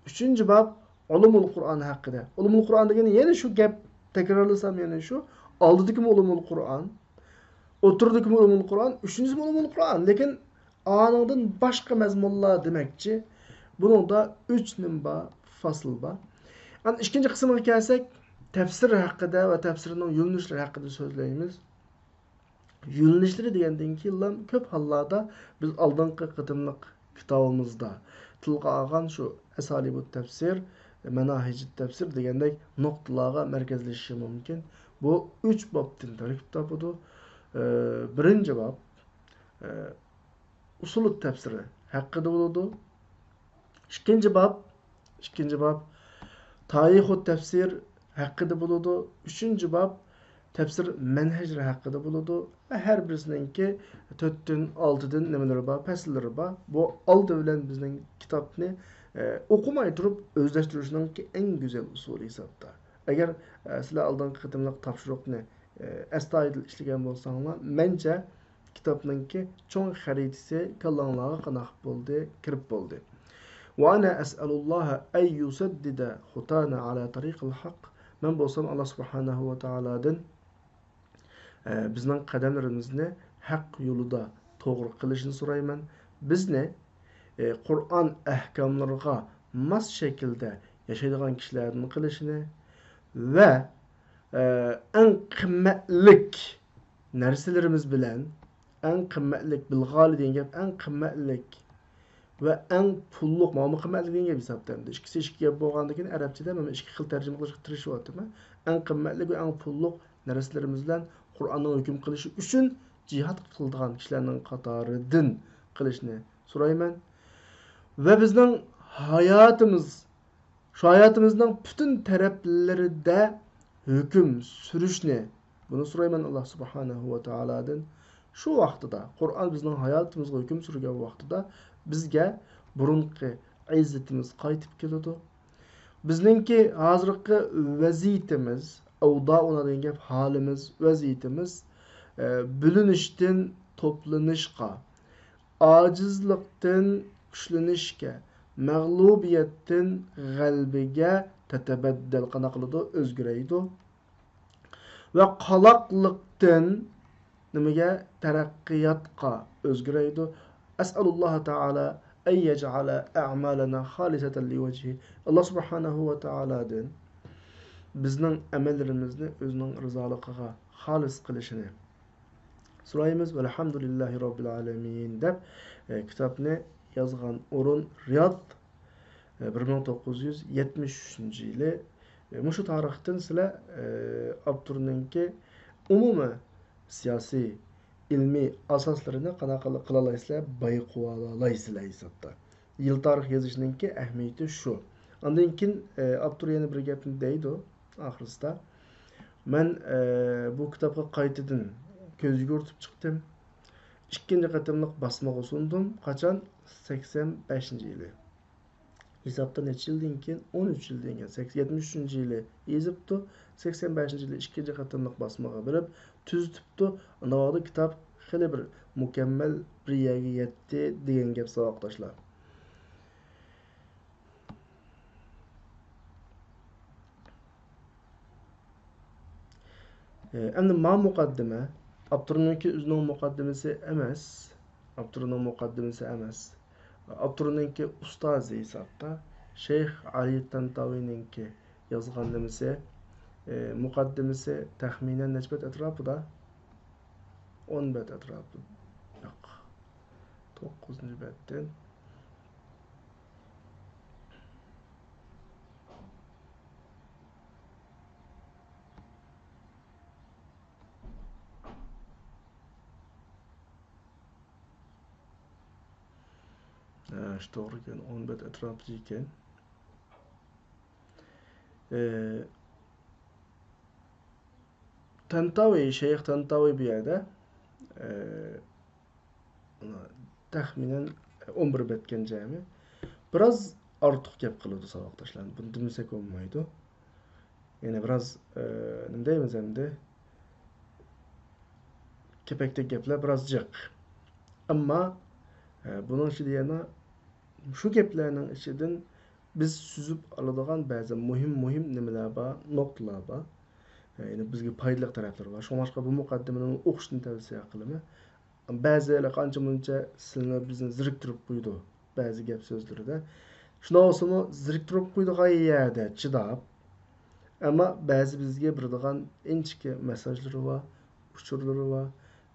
ئۈچىنچى باب ئۇلۇمۇل قۇرئان ھەققىدە. ئۇلۇمۇل قۇرئان دېگەن يەنە شۇ گەپ، تەكرارلىسام يەنە شۇ. ئالدىدىكىمۇ ئۇلۇمۇل قۇرئان. ئوتتۇرىدىكىمۇ ئۇلۇمۇل قۇرئان، ئۈچىنچىسىمۇ ئۇلۇمۇل قۇرئان، لېكىن ئانىڭدىن باشقا مەزمۇنلار دېمەكچى. بۇنىڭدا ئۈچ نېمە بار؟ فەسىل بار. ئەنە ئىككىنچى قىسمىغا كەلسەك، تەپسىر ھەققىدە ۋە تەپسىرنىڭ يۆنىلىشلىرى ھەققىدە سۆزلەيمىز. يۆنىلىشلىرى دېگەندىن كېيىنلا كۆپ ھاللاردا بىز ئالدىنقى قېتىملىق كىتابىمىزدا تىلغا ئالغان شۇ ئەسالىبۇت تەپسىر، مەناھىجىت تەپسىر دېگەندەك نۇقتىلارغا مەركەزلىشىشى مۇمكىن. بۇ ئۈچ بابتىن تەركىب تاپىدۇ. ئى، بىرىنچى باب، ئى، ئۇسۇلۇت تەپسىرى ھەققىدە بولىدۇ. ئىككىنچى باب، ئىككىنچى باب تارىخۇت تەپسىر ھەققىدە بولىدۇ. ئۈچىنچى باب تەپسىر مەنھەجلىرى ھەققىدە بولىدۇ. ۋە ھەر بىرسىنىڭكى تۆتتىن، ئالتىدىن نېمىلىرى بار، پەسىللىرى بار. بۇ ئالدى بىلەن بىزنىڭ كىتابنى، ئە، ئوقۇماي تۇرۇپ ئۆزلەشتۈرۈشنىڭكى ئەڭ گۈزەل ئۇسۇلى ھېسابتا. ئەگەر، ئە، سىلەر ئالدىنقى قېتىملىق تاپشۇرۇقنى، ئە، ئەستايىدىل ئىشلىگەن بولساڭلار، مەنچە كىتابنىڭكى چوڭ خەرىتىسى كاللاڭلارغا قاناق بولدى، كىرىپ بولدى. وأنا أسأل الله أن يسدد خطانا على طريق الحق. مەن بولسام ئاللا سۇبھانەھۇ ۋە تائالادىن، ئە، بىزنىڭ قەدەملىرىمىزنى ھەق يولىدا توغرا قىلىشىنى سورايمەن. بىزنى، ئە، قۇرئان ئەھكاملىرىغا ماس شەكىلدە ياشايدىغان كىشىلەردىن قىلىشىنى ۋە، ئە، ئەڭ قىممەتلىك نەرسىلىرىمىز بىلەن، ئەڭ قىممەتلىك، بىلغالى دېگەن گەپ، ئەڭ قىممەتلىك ۋە ئەڭ پۇللۇق، ماۋۇمۇ قىممەتلىك دېگەن گەپ ھېسابتا ئەمدى. ئىككىسى ئىككى گەپ بولغاندىن كېيىن ئەرەبچىدە مەن ئىككى خىل تەرجىمە قىلىشقا تىرىشىۋاتىمەن. ئەڭ قىممەتلىك ۋە ئەڭ پۇللۇق نەرسىلىرىمىز بىلەن قۇرئاننىڭ ھۆكۈم قىلىشى ئۈچۈن جىھاد قىلىدىغان كىشىلەرنىڭ قاتارىدىن قىلىشنى سورايمەن. ۋە بىزنىڭ ھاياتىمىز، شۇ ھاياتىمىزنىڭ پۈتۈن تەرەپلىرىدە ھۆكۈم سۈرۈشنى، بۇنى سورايمەن ئاللا سۇبھانەھۇ ۋە تائالادىن. شۇ ۋاقتىدا، قۇرئان بىزنىڭ ھاياتىمىزغا ھۆكۈم سۈرگەن ۋاقتىدا بىزگە بۇرۇنقى ئىززىتىمىز قايتىپ كېلىدۇ. بىزنىڭكى ھازىرقى ۋەزىيىتىمىز، ئەۋدائۇنا دېگەن گەپ، ھالىمىز، ۋەزىيىتىمىز، ئە، بۆلۈنۈشتىن توپلىنىشقا، ئاجىزلىقتىن كۈچلىنىشكە، مەغلۇبىيەتتىن غەلىبىگە تەتەبەددەل، قانداق قىلىدۇ؟ ئۆزگىرەيدۇ. ۋە قالاقلىقتىن نېمىگە؟ تەرەققىياتقا ئۆزگىرەيدۇ. أسأل الله تعالى أن يجعل أعمالنا خالصة لوجهه. ئاللا سۇبھانەھۇ ۋە تائالادىن بىزنىڭ ئەمەللىرىمىزنى ئۆزىنىڭ رىزالىقىغا خالىس قىلىشىنى سورايمىز. ۋەلھەمدۇلىللاھى رەببىل ئالەمىن دەپ، ئە، كىتابنى يازغان ئورۇن رىياد، ئە، بىر مىڭ توققۇز يۈز يەتمىش ئۈچىنچى يىلى. ئە، مۇشۇ تارىختىن سىلەر، ئە، ئاپتورنىڭكى ئومۇمىي سىياسىي، ئىلمىي ئاساسلىرىنى قانداق قىل-، قىلالايسىلەر، بايقىۋالالايسىلەر ھېسابتا. يىل تارىخ يېزىشنىڭكى ئەھمىيىتى شۇ. ئاندىن كېيىن، ئە، ئاپتور يەنە بىر گەپنى دەيدۇ ئاخىرسىدا. مەن، ئە، بۇ كىتابقا قايتىدىن كۆز يۈگۈرتۈپ چىقتىم. ئىككىنچى قېتىملىق باسمىغا سۇندۇم. قاچان؟ سەكسەن بەشىنچى يىلى. ھېسابتا نەچچە يىلدىن كېيىن؟ ئون ئۈچ يىلدىن كېيىن. سەكس-، يەتمىش ئۈچىنچى يىلى يېزىپتۇ. سەكسەن بەشىنچى يىلى ئىككىنچى قېتىملىق باسمىغا بېرىپ تۈزىتىپتۇ. ئاندىن كىتاب خېلى بىر مۇكەممەل بىر يەرگە يەتتى دېگەن گەپ، ساۋاقداشلار. ئەمدى ما مۇقەددىمە ئاپتورنىڭكى ئۆزىنىڭ مۇقەددىمىسى ئەمەس، ئاپتورنىڭ مۇقەددىمىسى ئەمەس. ئاپتورنىڭكى ئۇستازى ھېسابتا شەيخ ئەلى تەنتاۋىنىڭكى يازغان نېمىسى، ئى، مۇقەددىمىسى تەخمىنەن نەچچە بەت ئەتراپىدا؟ ئون بەت ئەتراپىدا. ياق. توققۇزىنچى بەتتىن. ھە، شۇ توغرا ئىكەن، ئون بەت ئەتراپىدا ئىكەن. ئى، تەنتاۋى، شەيخ تەنتاۋى بۇ يەردە، ئى، تەخمىنەن ئون بىر بەتكەن جەمئىي. بىراز ئارتۇق گەپ قىلىدۇ ساۋاقداشلار. بۇنى دېمىسەك بولمايدۇ. يەنە بىراز، ئى، نېمە دەيمىز ئەمدى؟ كېپەكتەك گەپلەر بىراز جىق. ئەمما، ئى، بۇنىڭ ئىچىدە يەنە شۇ گەپلەرنىڭ ئىچىدىن بىز سۈزۈپ ئالىدىغان بەزى مۇھىم، مۇھىم نېمىلەر بار، نۇقتىلار بار. يەنى بىزگە پايدىلىق تەرەپلىرى بار. شۇڭلاشقا بۇ مۇقەددىمىنى ئوقۇشنى تەۋسىيە قىلىمەن. بەزىلەر ئانچە-مۇنچە سىلىنى بىزنى زېرىكتۈرۈپ قويىدۇ، بەزى گەپ سۆزلىرىدە. شۇنداق بولسىمۇ، زېرىكتۈرۈپ قويىدىغان يەردە چىداپ، ئەمما بەزى بىزگە بېرىدىغان ئىنچىكە مېسساژلىرى بار، ئۇچۇرلىرى بار،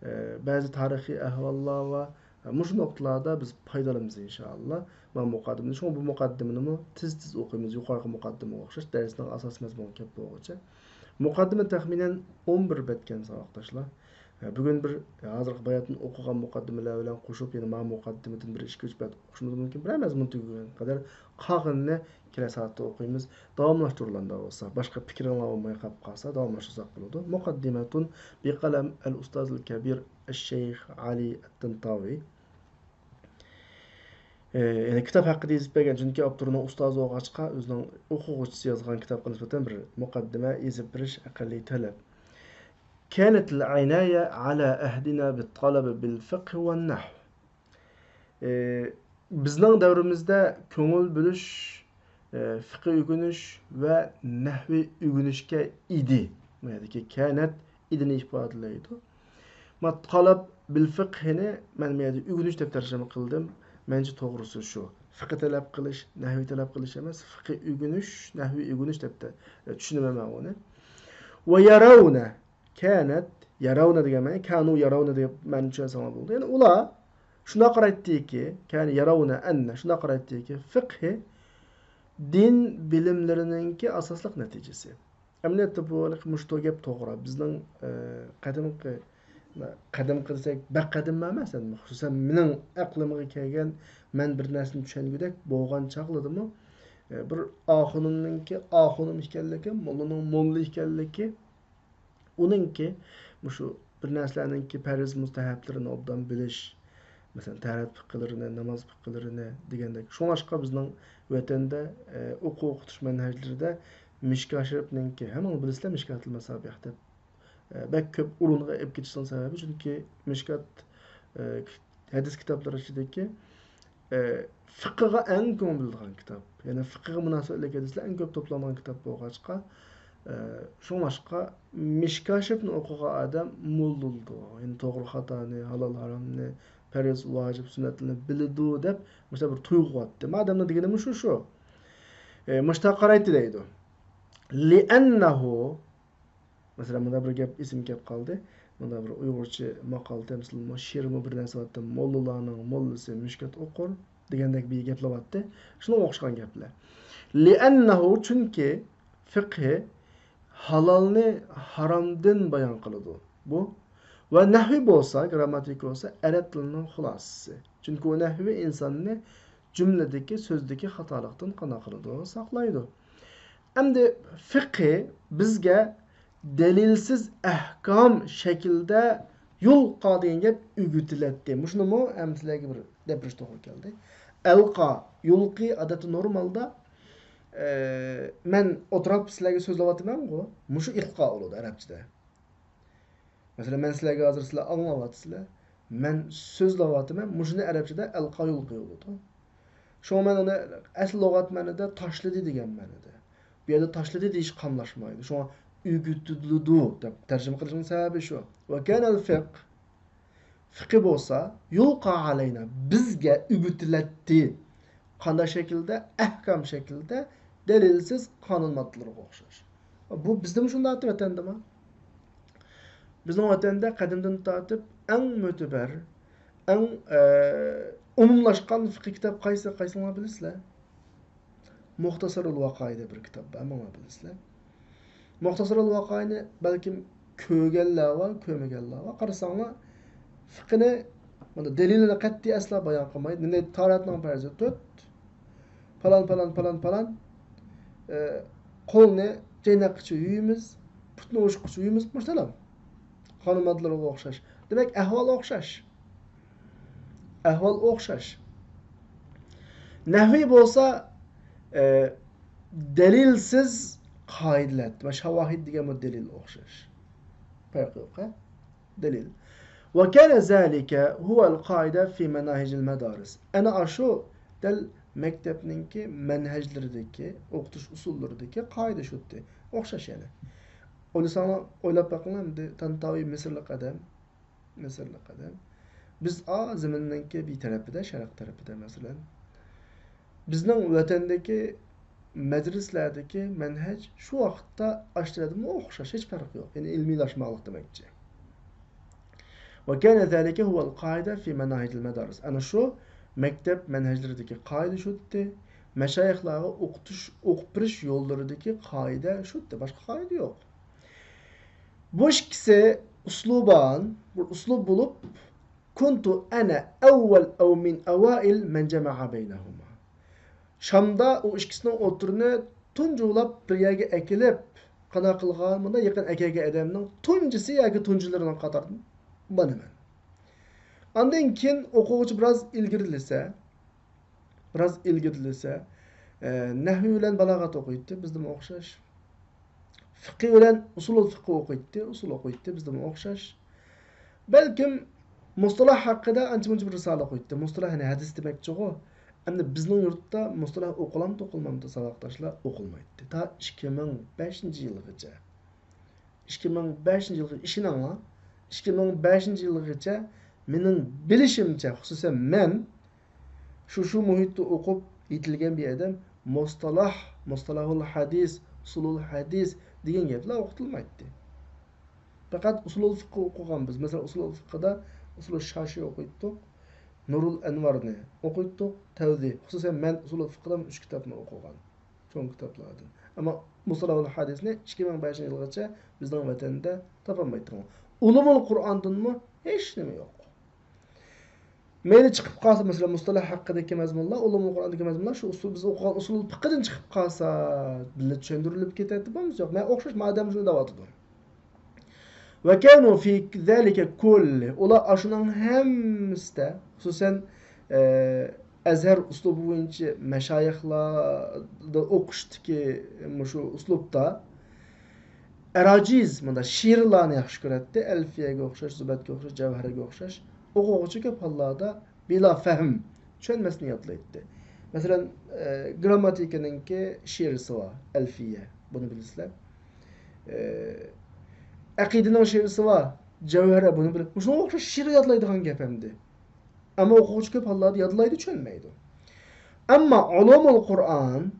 ئە، بەزى تارىخىي ئەھۋاللار بار. مۇشۇ نۇقتىلاردا بىز پايدىلىنىمىز، ئىنشائاللا. مانا مۇقەددىمىنى، شۇڭا بۇ مۇقەددىمىنىمۇ تېز-تېز ئوقۇيمىز، يۇقىرىقى مۇقەددىمىگە ئوخشاش، دەرسنىڭ ئاساسىي مەزمۇنىغا كەپ بولغۇچە. مۇقەددىمە تەخمىنەن ئون بىر بەتكەن، ساۋاقداشلار. بۈگۈن بىر ھازىرقى باياتتىن ئوقۇغان مۇقەددىمىلەر بىلەن قوشۇپ، يەنە مانا مۇقەددىمىدىن بىر ئىككى، ئۈچ بەت ئوقۇشىمىز مۇمكىن. بىرەر مەزمۇن تۈگىگەن قەدەر قالغىنىنى كېلەر سائەتتە ئوقۇيمىز. داۋاملاشتۇرۇلامدا بولسا، باشقا پىكرىڭلار بولماي قاپ قالسا، داۋاملاشتۇرساق بولىدۇ. مۇقەددىمەتۇن بىقەلەم ئەل ئۇستازىل كەبىر ئەششەيخ ئەلى ئەتتەنتاۋى. ئى، يەنى كىتاب ھەققىدە يېزىپ بەرگەن، چۈنكى ئاپتورنىڭ ئۇستازى بولغاچقا، ئۆزىنىڭ ئوقۇغۇچىسى يازغان كىتابقا نىسبەتەن بىر مۇقەددىمە يېزىپ بېرىش ئەقەللىي تەلەپ. كانەتىل ئىنايە ئەلا ئەھدىنا بىتتالەبى بىل فىقھى ۋەن نەھۋ. ئى، بىزنىڭ دەۋرىمىزدە كۆڭۈل بۆلۈش، ئى، فىقھى ئۆگىنىش ۋە نەھۋى ئۆگىنىشكە ئىدى. بۇ يەردىكى كانەت ئىدىنى ئىپادىلەيدۇ. مەن تالەب بىل فىقھىنى مەن بۇ يەردە ئۆگىنىش دەپ تەرجىمە قىلدىم. مەنچە توغرىسى شۇ. فىقھى تەلەپ قىلىش، نەھۋى تەلەپ قىلىش ئەمەس، فىقھى ئۆگىنىش، نەھۋى ئۆگىنىش دەپ تە-، چۈشىنىمەن مەن ئۇنى. ۋە يەرەۋنە، كانەت، يەرەۋنە دېگەن مەنە، كانۇ يەرەۋنە دەپ مەنە چۈشەنسەڭلار بولىدۇ. يەنى ئۇلار شۇنداق قارايتتىكى، كانە يەرەۋنە ئەننە، شۇنداق قارايتتىكى، فىقھى دىن بىلىملىرىنىڭكى ئاساسلىق نەتىجىسى. ئەمەلىيەتتە بۇ، مۇشۇ گەپ توغرا. بىزنىڭ، ئە، قەدىمكى، قەدىمكى دېسەك، بەك قەدىم ئەمەس، ئەمدى خۇسۇسەن مېنىڭ ئەقلىمگە كەلگەن، مەن بىر نەرسىنى چۈشەنگۈدەك بولغان چاغلىرىدىمۇ، ئە، بىر ئاخۇنۇمنىڭكى ئاخۇنۇم ئىكەنلىكى، موللىنىڭ موللا ئىكەنلىكى، ئۇنىڭكى مۇشۇ بىر نەرسىلەرنىڭكى پەرز مۇستەھەبلىرىنى ئوبدان بىلىش، مەسىلەن، تەھارەت پىقىلىرىنى، ناماز پىقىلىرىنى دېگەندەك. شۇڭلاشقا بىزنىڭ ۋەتەندە، ئە، ئوقۇ ئوقۇتۇش مەنھەجلىرىدە مىشكا شەرىپنىڭكى، ھەممىڭلار بىلىسىلەر مىشكاتىل مەسابىھ دەپ، ئە، بەك كۆپ ئورۇنغا ئېلىپ كېتىشنىڭ سەۋەبى، چۈنكى مىشكات، ئە، ھەدىس كىتابلىرى ئىچىدىكى، ئە، فىقىغا ئەڭ كۆڭۈل بۆلىدىغان كىتاب. يەنى فىقىغا مۇناسىۋەتلىك ھەدىسلەر ئەڭ كۆپ توپلانغان كىتاب بولغاچقا، ئە، شۇڭلاشقا مىشكا شەرىپنى ئوقۇغان ئادەم موللا بولىدۇ. يەنى توغرا خاتانى، ھالال ھارامنى، پەرز ۋاجىپ سۈننەتلەرنى بىلىدۇ دەپ مۇشۇنداق بىر تۇيغۇ بولاتتى. ما ئادەمنىڭ دېگىنىمۇ شۇ، شۇ. ئە، مۇشۇنداق قارايتتى دەيدۇ. لىئەننەھۇ، مەسىلەن، مۇنداق بىر گەپ ئېسىمگە كەپ قالدى. مۇنداق بىر ئۇيغۇرچە ماقال تەمسىلمۇ، شېئىرمۇ بىر نەرسە بارتتى، موللىلارنىڭ موللىسى مۈشكەت ئوقۇر دېگەندەك بىر گەپلەر بارتتى. شۇنىڭغا ئوخشىغان گەپلەر. لىئەننەھۇ، چۈنكى فىقھى ھالالنى ھارامدىن بايان قىلىدۇ. بۇ ۋە نەھۋى بولسا، گرامماتىكا بولسا ئەرەب تىلىنىڭ خۇلاسىسى. چۈنكى ئۇ نەھۋى ئىنساننى جۈملىدىكى سۆزدىكى خاتالىقتىن قانا قىلىدۇ، ساقلايدۇ. ئەمدى فىقھى بىزگە دەلىلسىز ئەھكام شەكلىدە يۇلقا دېگەن گەپ ئۆگىتىلەتتى. مۇشۇنىمۇ ھەم سىلەرگە بىر دەپ بېرىش توغرا كەلدى. ئەلقا، يۇلقى ئادەتتە نورمالدا، ئە، مەن ئولتۇراپ سىلەرگە سۆزلەۋاتىمەنغۇ، مۇشۇ ئىلقا بولىدۇ ئەرەبچىدە. مەسىلەن، مەن سىلەرگە ھازىر سىلەر ئاڭلاۋاتىسىلەر. مەن سۆزلەۋاتىمەن، مۇشۇنى ئەرەبچىدە ئەلقا يۇلقى بولىدۇ. شۇڭا مەن ئۇنى ئەسلى لۇغەت مەنىدە تاشلىدى دېگەن مەنىدە. بۇ يەردە تاشلىدى دېيىش قاملاشمايدۇ. شۇڭا ئۆگىتىلىدۇ دەپ تەرجىمە قىلىشنىڭ سەۋەبى شۇ. ۋە كانەل فىقھ، فىقھى بولسا، يۇلقا ئەلەينا، بىزگە ئۆگىتىلەتتى. قانداق شەكىلدە؟ ئەھكام شەكلىدە، دەلىلسىز قانۇن ماددىلىرىغا ئوخشاش. بۇ بىزدىمۇ شۇنداق ۋەتەندىمۇ؟ بىزنىڭ ۋەتەندە قەدىمدىن تارتىپ ئەڭ مۆتىبەر، ئەڭ، ئە، ئومۇملاشقان فىقھىي كىتاب قايسى؟ قايسىڭلار بىلىسىلەر؟ مۇختەسەرۇل ۋاقائى دەپ بىر كىتاب بار، ھەممىڭلار بىلىسىلەر. مۇختەسەرۇل ۋاقائىنى بەلكىم كۆرگەنلەر بار، كۆرمىگەنلەر بار. قارىساڭلار، فىقھىنى مانا دەلىلىنى قەتئىي ئەسلا بايان قىلمايدۇ. نېمە، تاھارەتنىڭ پەرزى تۆت، پالان، پالان، پالان، پالان، ئە، قولنى چەينەككىچە يۇيىمىز، پۇتنى ئۇشقىچە يۇيىمىز، مۇشۇنداق. قانۇن ماددىلىرىغا ئوخشاش. دېمەك، ئەھۋال ئوخشاش. ئەھۋال ئوخشاش. نەھۋى بولسا، ئە، دەلىلسىز قائىدىلەر، شاۋاھىد دېگەن بۇ دەلىل ئوخشاش. پەرق يوق، ھە؟ دەلىل. وكان ذلك هو القاعدة في مناهج المدارس. ئەنە ئاشۇ دەل مەكتەپنىڭكى مەنھەجلىرىدىكى، ئوقۇتۇش ئۇسۇللىرىدىكى قائىدە شۇتتى. ئوخشاش يەنە. ئويلىساڭلار، ئويلاپ بېقىڭلار ئەمدى، تانتاۋى مىسىرلىق ئادەم، مىسىرلىق ئادەم. بىز ئا زېمىننىڭكى بىر تەرىپىدە، شەرق تەرىپىدە مەسىلەن. بىزنىڭ ۋەتەندىكى مەجلىسلەردىكى مەنھەج شۇ ۋاقىتتا ئاشۇ يەردىمۇ ئوخشاش، ھېچ پەرق يوق. يەنى ئىلمىيلاشماقلىق دېمەكچى. وكان ذلك هو القاعدة في مناهج المدارس. ئەنە شۇ مەكتەپ مەنھەجلىرىدىكى قائىدە شۇتتى. مەشايىخلارغا ئوقۇتۇش، ئوقۇپ بېرىش يوللىرىدىكى قائىدە شۇتتى. باشقا قائىدە يوق. بۇ ئىككىسى ئۇسلۇبان، بىر ئۇسلۇب بولۇپ، كنت أنا أول أو من أوائل من جمع بينهما. شامدا ئۇ ئىككىسىنىڭ ئوتتۇرىنى تۇنجۇقلاپ بىر يەرگە ئەكېلىپ، قانداق قىلغان، مۇنداق يېقىن ئەكەلگەن ئادەمنىڭ تۇنجىسى ياكى تۇنجىلىرىنىڭ قاتارىدىن مانا مەن. ئاندىن كېيىن ئوقۇغۇچى بىراز ئىلگىرىلىسە، بىراز ئىلگىرىلىسە، ئە، نەھۋى بىلەن بالاغەت ئوقۇيتتى، بىزدىمۇ ئوخشاش. فىقھى بىلەن ئۇسۇلۇل فىقھى ئوقۇيتتى، ئۇسۇل ئوقۇيتتى، بىزدىمۇ ئوخشاش. بەلكىم مۇستىلاھ ھەققىدە ئانچە-مۇنچە بىر رىسالە ئوقۇيتتى. مۇستىلاھ، يەنى ھەدىس دېمەكچىغۇ. ئەمدى بىزنىڭ يۇرتتا مۇستىلاھ ئوقۇلامدۇ، ئوقۇلمامدۇ، ساۋاقداشلار؟ ئوقۇلمايتتى. تا ئىككى مىڭ بەشىنچى يىلغىچە. ئىككى مىڭ بەشىنچى يىلغا ئىشىنىڭلار، ئىككى مىڭ بەشىنچى يىلغىچە مېنىڭ بىلىشىمچە، خۇسۇسەن مەن شۇ، شۇ مۇھىتتا ئوقۇپ يېتىلگەن بىر ئادەم مۇستالاھ، مۇستالاھۇل ھەدىس، ئۇسۇلۇل ھەدىس دېگەن گەپلەر ئوقۇتۇلمايتتى. پەقەت ئۇسۇلۇل فىقھى ئوقۇغان بىز. مەسىلەن، ئۇسۇلۇل فىقھىدا ئۇسۇلۇل شاشى ئوقۇيتتۇق، نۇرۇل ئەنۋارنى ئوقۇيتتۇق، تەۋزى. خۇسۇسەن مەن ئۇسۇلۇل فىقھىدا ئۈچ كىتابنى ئوقۇغان. چوڭ كىتابلاردىن. ئەمما مۇستالاھۇل ھەدىسنى ئىككى مىڭ بەشىنچى يىلغىچە بىزنىڭ ۋەتەندە تاپالمايتتىڭلار. ئۇلۇمۇل قۇرئاندىنمۇ ھېچنېمە يوق. مەيلى چىقىپ قالسا، مەسىلەن، مۇستالاھ ھەققىدىكى مەزمۇنلار، ئۇلۇمۇل قۇرئاندىكى مەزمۇنلار شۇ ئۇسۇل، بىز ئوقۇغان ئۇسۇلۇل پىقىدىن چىقىپ قالسا، بىللە چۈشەندۈرۈلۈپ كېتەتتى، بولمىسا يوق. مەن ئوخشاش مادەم شۇنى دەۋاتىدۇ. وكانوا في ذلك كله، ئۇلار ئاشۇنىڭ ھەممىسىدە، خۇسۇسەن، ئە، ئەزھەر ئۇسلۇبى بويىچە مەشايىخلاردا ئوقۇشتىكى مۇشۇ ئۇسلۇبتا ئەراجىز، مۇنداق شېئىرلارنى ياخشى كۆرەتتى. ئەلفىيەگە ئوخشاش، زۇبەتكە ئوخشاش، جەۋھەرگە ئوخشاش. ئوقۇغۇچى كۆپ ھاللاردا بىلا فەھىم، چۈشەنمەستىن يادلايتتى. مەسىلەن، ئە، گرامماتىكىنىڭكى شېئىرىسى بار، ئەلفىيە، بۇنى بىلىسىلەر. ئە، ئەقىدىنىڭ شېئىرىسى بار، جەۋھەرە، بۇنى بىلىپ، مۇشۇنىڭغا ئوخشاش شېئىر يادلايدىغان گەپ ئەمدى. ئەمما ئوقۇغۇچى كۆپ ھاللاردا يادلايدۇ، چۈشەنمەيدۇ. ئەمما ئۇلۇمۇل قۇرئان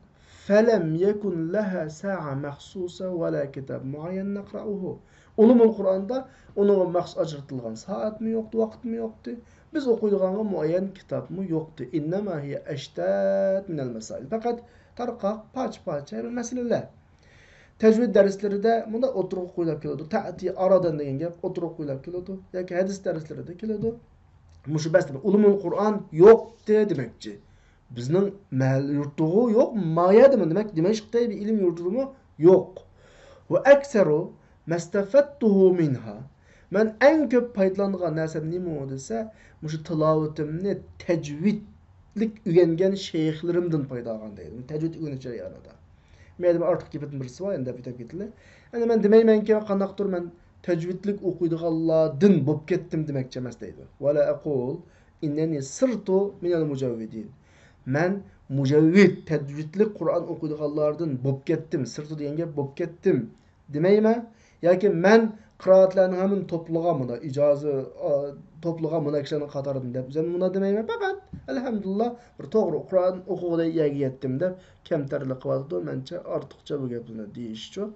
فەلەم يەكۇن لەھا سائە مەخسۇسە ۋەلا كىتاب مۇئەييەن نەقرەئۇھۇ. ئۇلۇمۇل قۇرئاندا ئۇنىڭغا مەخسۇس ئاجرىتىلغان سائەتمۇ يوقتى، ۋاقىتمۇ يوقتى. بىز ئوقۇيدىغانغا مۇئەييەن كىتابمۇ يوقتى. ئىننەما ھىيە ئەشتات مىنەل مەسائىل. پەقەت تارقاق، پارچە-پارچە بىر مەسىلىلەر. تەجۋىد دەرسلىرىدە مۇنداق ئوتتۇرىغا قويۇلۇپ كېلىدۇ. تەئتى ئارادەن دېگەن گەپ ئوتتۇرىغا قويۇلۇپ كېلىدۇ. ياكى ھەدىس دەرسلىرىدە كېلىدۇ. مۇشۇ بەس دېمە، ئۇلۇمۇل قۇرئان يوقتى دېمەكچى. بىزنىڭ مەھەللە يۇرتىغۇ يوق، ما يەردىمۇ دېمەك، دىمەشقتەي بىر ئىلىم يۇرتىدىمۇ يوق. ۋە ئەكسەرۇ مەستەفەتتۇھۇ مىنھا. مەن ئەڭ كۆپ پايدىلانغان نەرسەم نېمە دېسە، مۇشۇ تىلاۋىتىمنى تەجۋىدلىك ئۆگەنگەن شەيخلىرىمدىن پايدا ئالغان دەيدۇ. تەجۋىد ئۆگىنىش جەريانىدا. مەيلى، ئارتۇق گېپىدىن بىرسى بار، ئەمدى دەپ ئۆتۈپ كېتىلى. ئەمدى مەن دېمەيمەنكى، قانداقتۇر مەن تەجۋىدلىك ئوقۇيدىغانلاردىن بولۇپ كەتتىم دېمەكچى ئەمەس دەيدۇ. ۋەلا ئەقۇل ئىننەنى سىرتۇ مىنەل مۇجەۋۋىدىن. مەن مۇجەۋۋىد، تەجۋىدلىك قۇرئان ئوقۇيدىغانلاردىن بولۇپ كەتتىم. سىرتۇ دېگەن گەپ بولۇپ كەتتىم دېمەيمەن. ياكى مەن قىرائەتلەرنىڭ ھەممىنى توپلىغان مۇنداق ئىجازە، ئا، توپلىغان مۇنداق كىشىلەرنىڭ قاتارىدىن دەپ ئۆزۈم مۇنداق دېمەيمەن. پەقەت، ئەلھەمدۇلىللا، بىر توغرا قۇرئان ئوقۇغۇدەك يەرگە يەتتىم دەپ كەمتەرلىك قىلىۋاتىدۇ. مەنچە ئارتۇقچە بۇ گەپلەرنى دېيىشچۇ.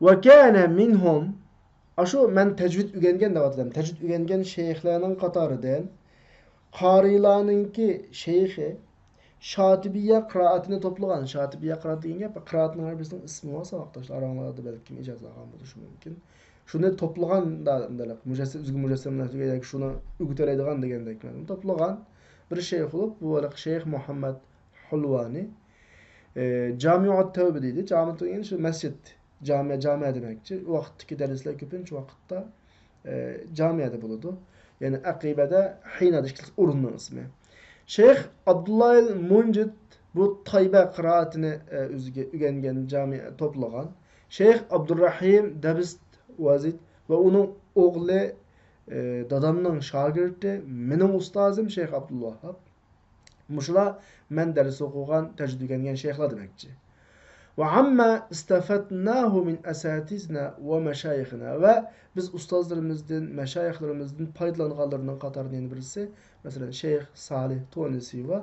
ۋە كانە مىنھۇم، ئاشۇ مەن تەجۋىد ئۆگەنگەن دەۋاتىدۇ. تەجۋىد ئۆگەنگەن شەيخلەرنىڭ قاتارىدىن قارىيلارنىڭكى شەيخى، شاتىبىيە قىرائىتىنى توپلىغان. شاتىبىيە قىرائەت دېگەن گەپ، قىرائەتنىڭ ھەر بىرسىنىڭ ئىسمى بار، ساۋاقداشلار ئاراڭلاردا بەلكىم ئىجازە ئالغان بولۇشى مۇمكىن. شۇنى توپلىغان، مۇنداق مۇجەسسىم، ئۆزىگە مۇجەسسەملەشتۈرگەن ياكى شۇنى ئۆگىتەلەيدىغان دېگەندەك مەنىدە توپلىغان بىر شەيخ بولۇپ، بۇ ھېلىقى شەيخ مۇھەممەد ھۇلۋانى، ئە، جامىئۇت تەۋبە دەيدۇ. جامىئۇت دېگەن شۇ مەسچىت، جامە، جامە دېمەكچى. ئۇ ۋاقىتتىكى دەرسلەر كۆپىنچە ۋاقىتتا، ئە، جامىئەدە بولىدۇ. يەنى ئەقىبەدە، ھىنادا ئىككىلىسى ئورۇننىڭ ئىسمى. شەيخ ئابدۇللاھىل مۇنجىد بۇ تايبە قىرائىتىنى، ئە، ئۆزىگە ئۆگەنگەن، جامىئە توپلىغان. شەيخ ئابدۇررەھىم دەبست ۋازىت ۋە ئۇنىڭ ئوغلى، ئە، دادامنىڭ شاگىرتى، مېنىڭ ئۇستازىم شەيخ ئابدۇلۋاھاب. مۇشۇلار مەن دەرس ئوقۇغان، تەجۋىد ئۆگەنگەن شەيخلار دېمەكچى. وعما استفدناه من أساتذتنا ومشايخنا، ۋە بىز ئۇستازلىرىمىزدىن، مەشايىخلىرىمىزدىن پايدىلانغانلىرىنىڭ قاتارىدا يەنە بىرسى، مەسىلەن، شەيخ سالىھ تۇنىسى ۋە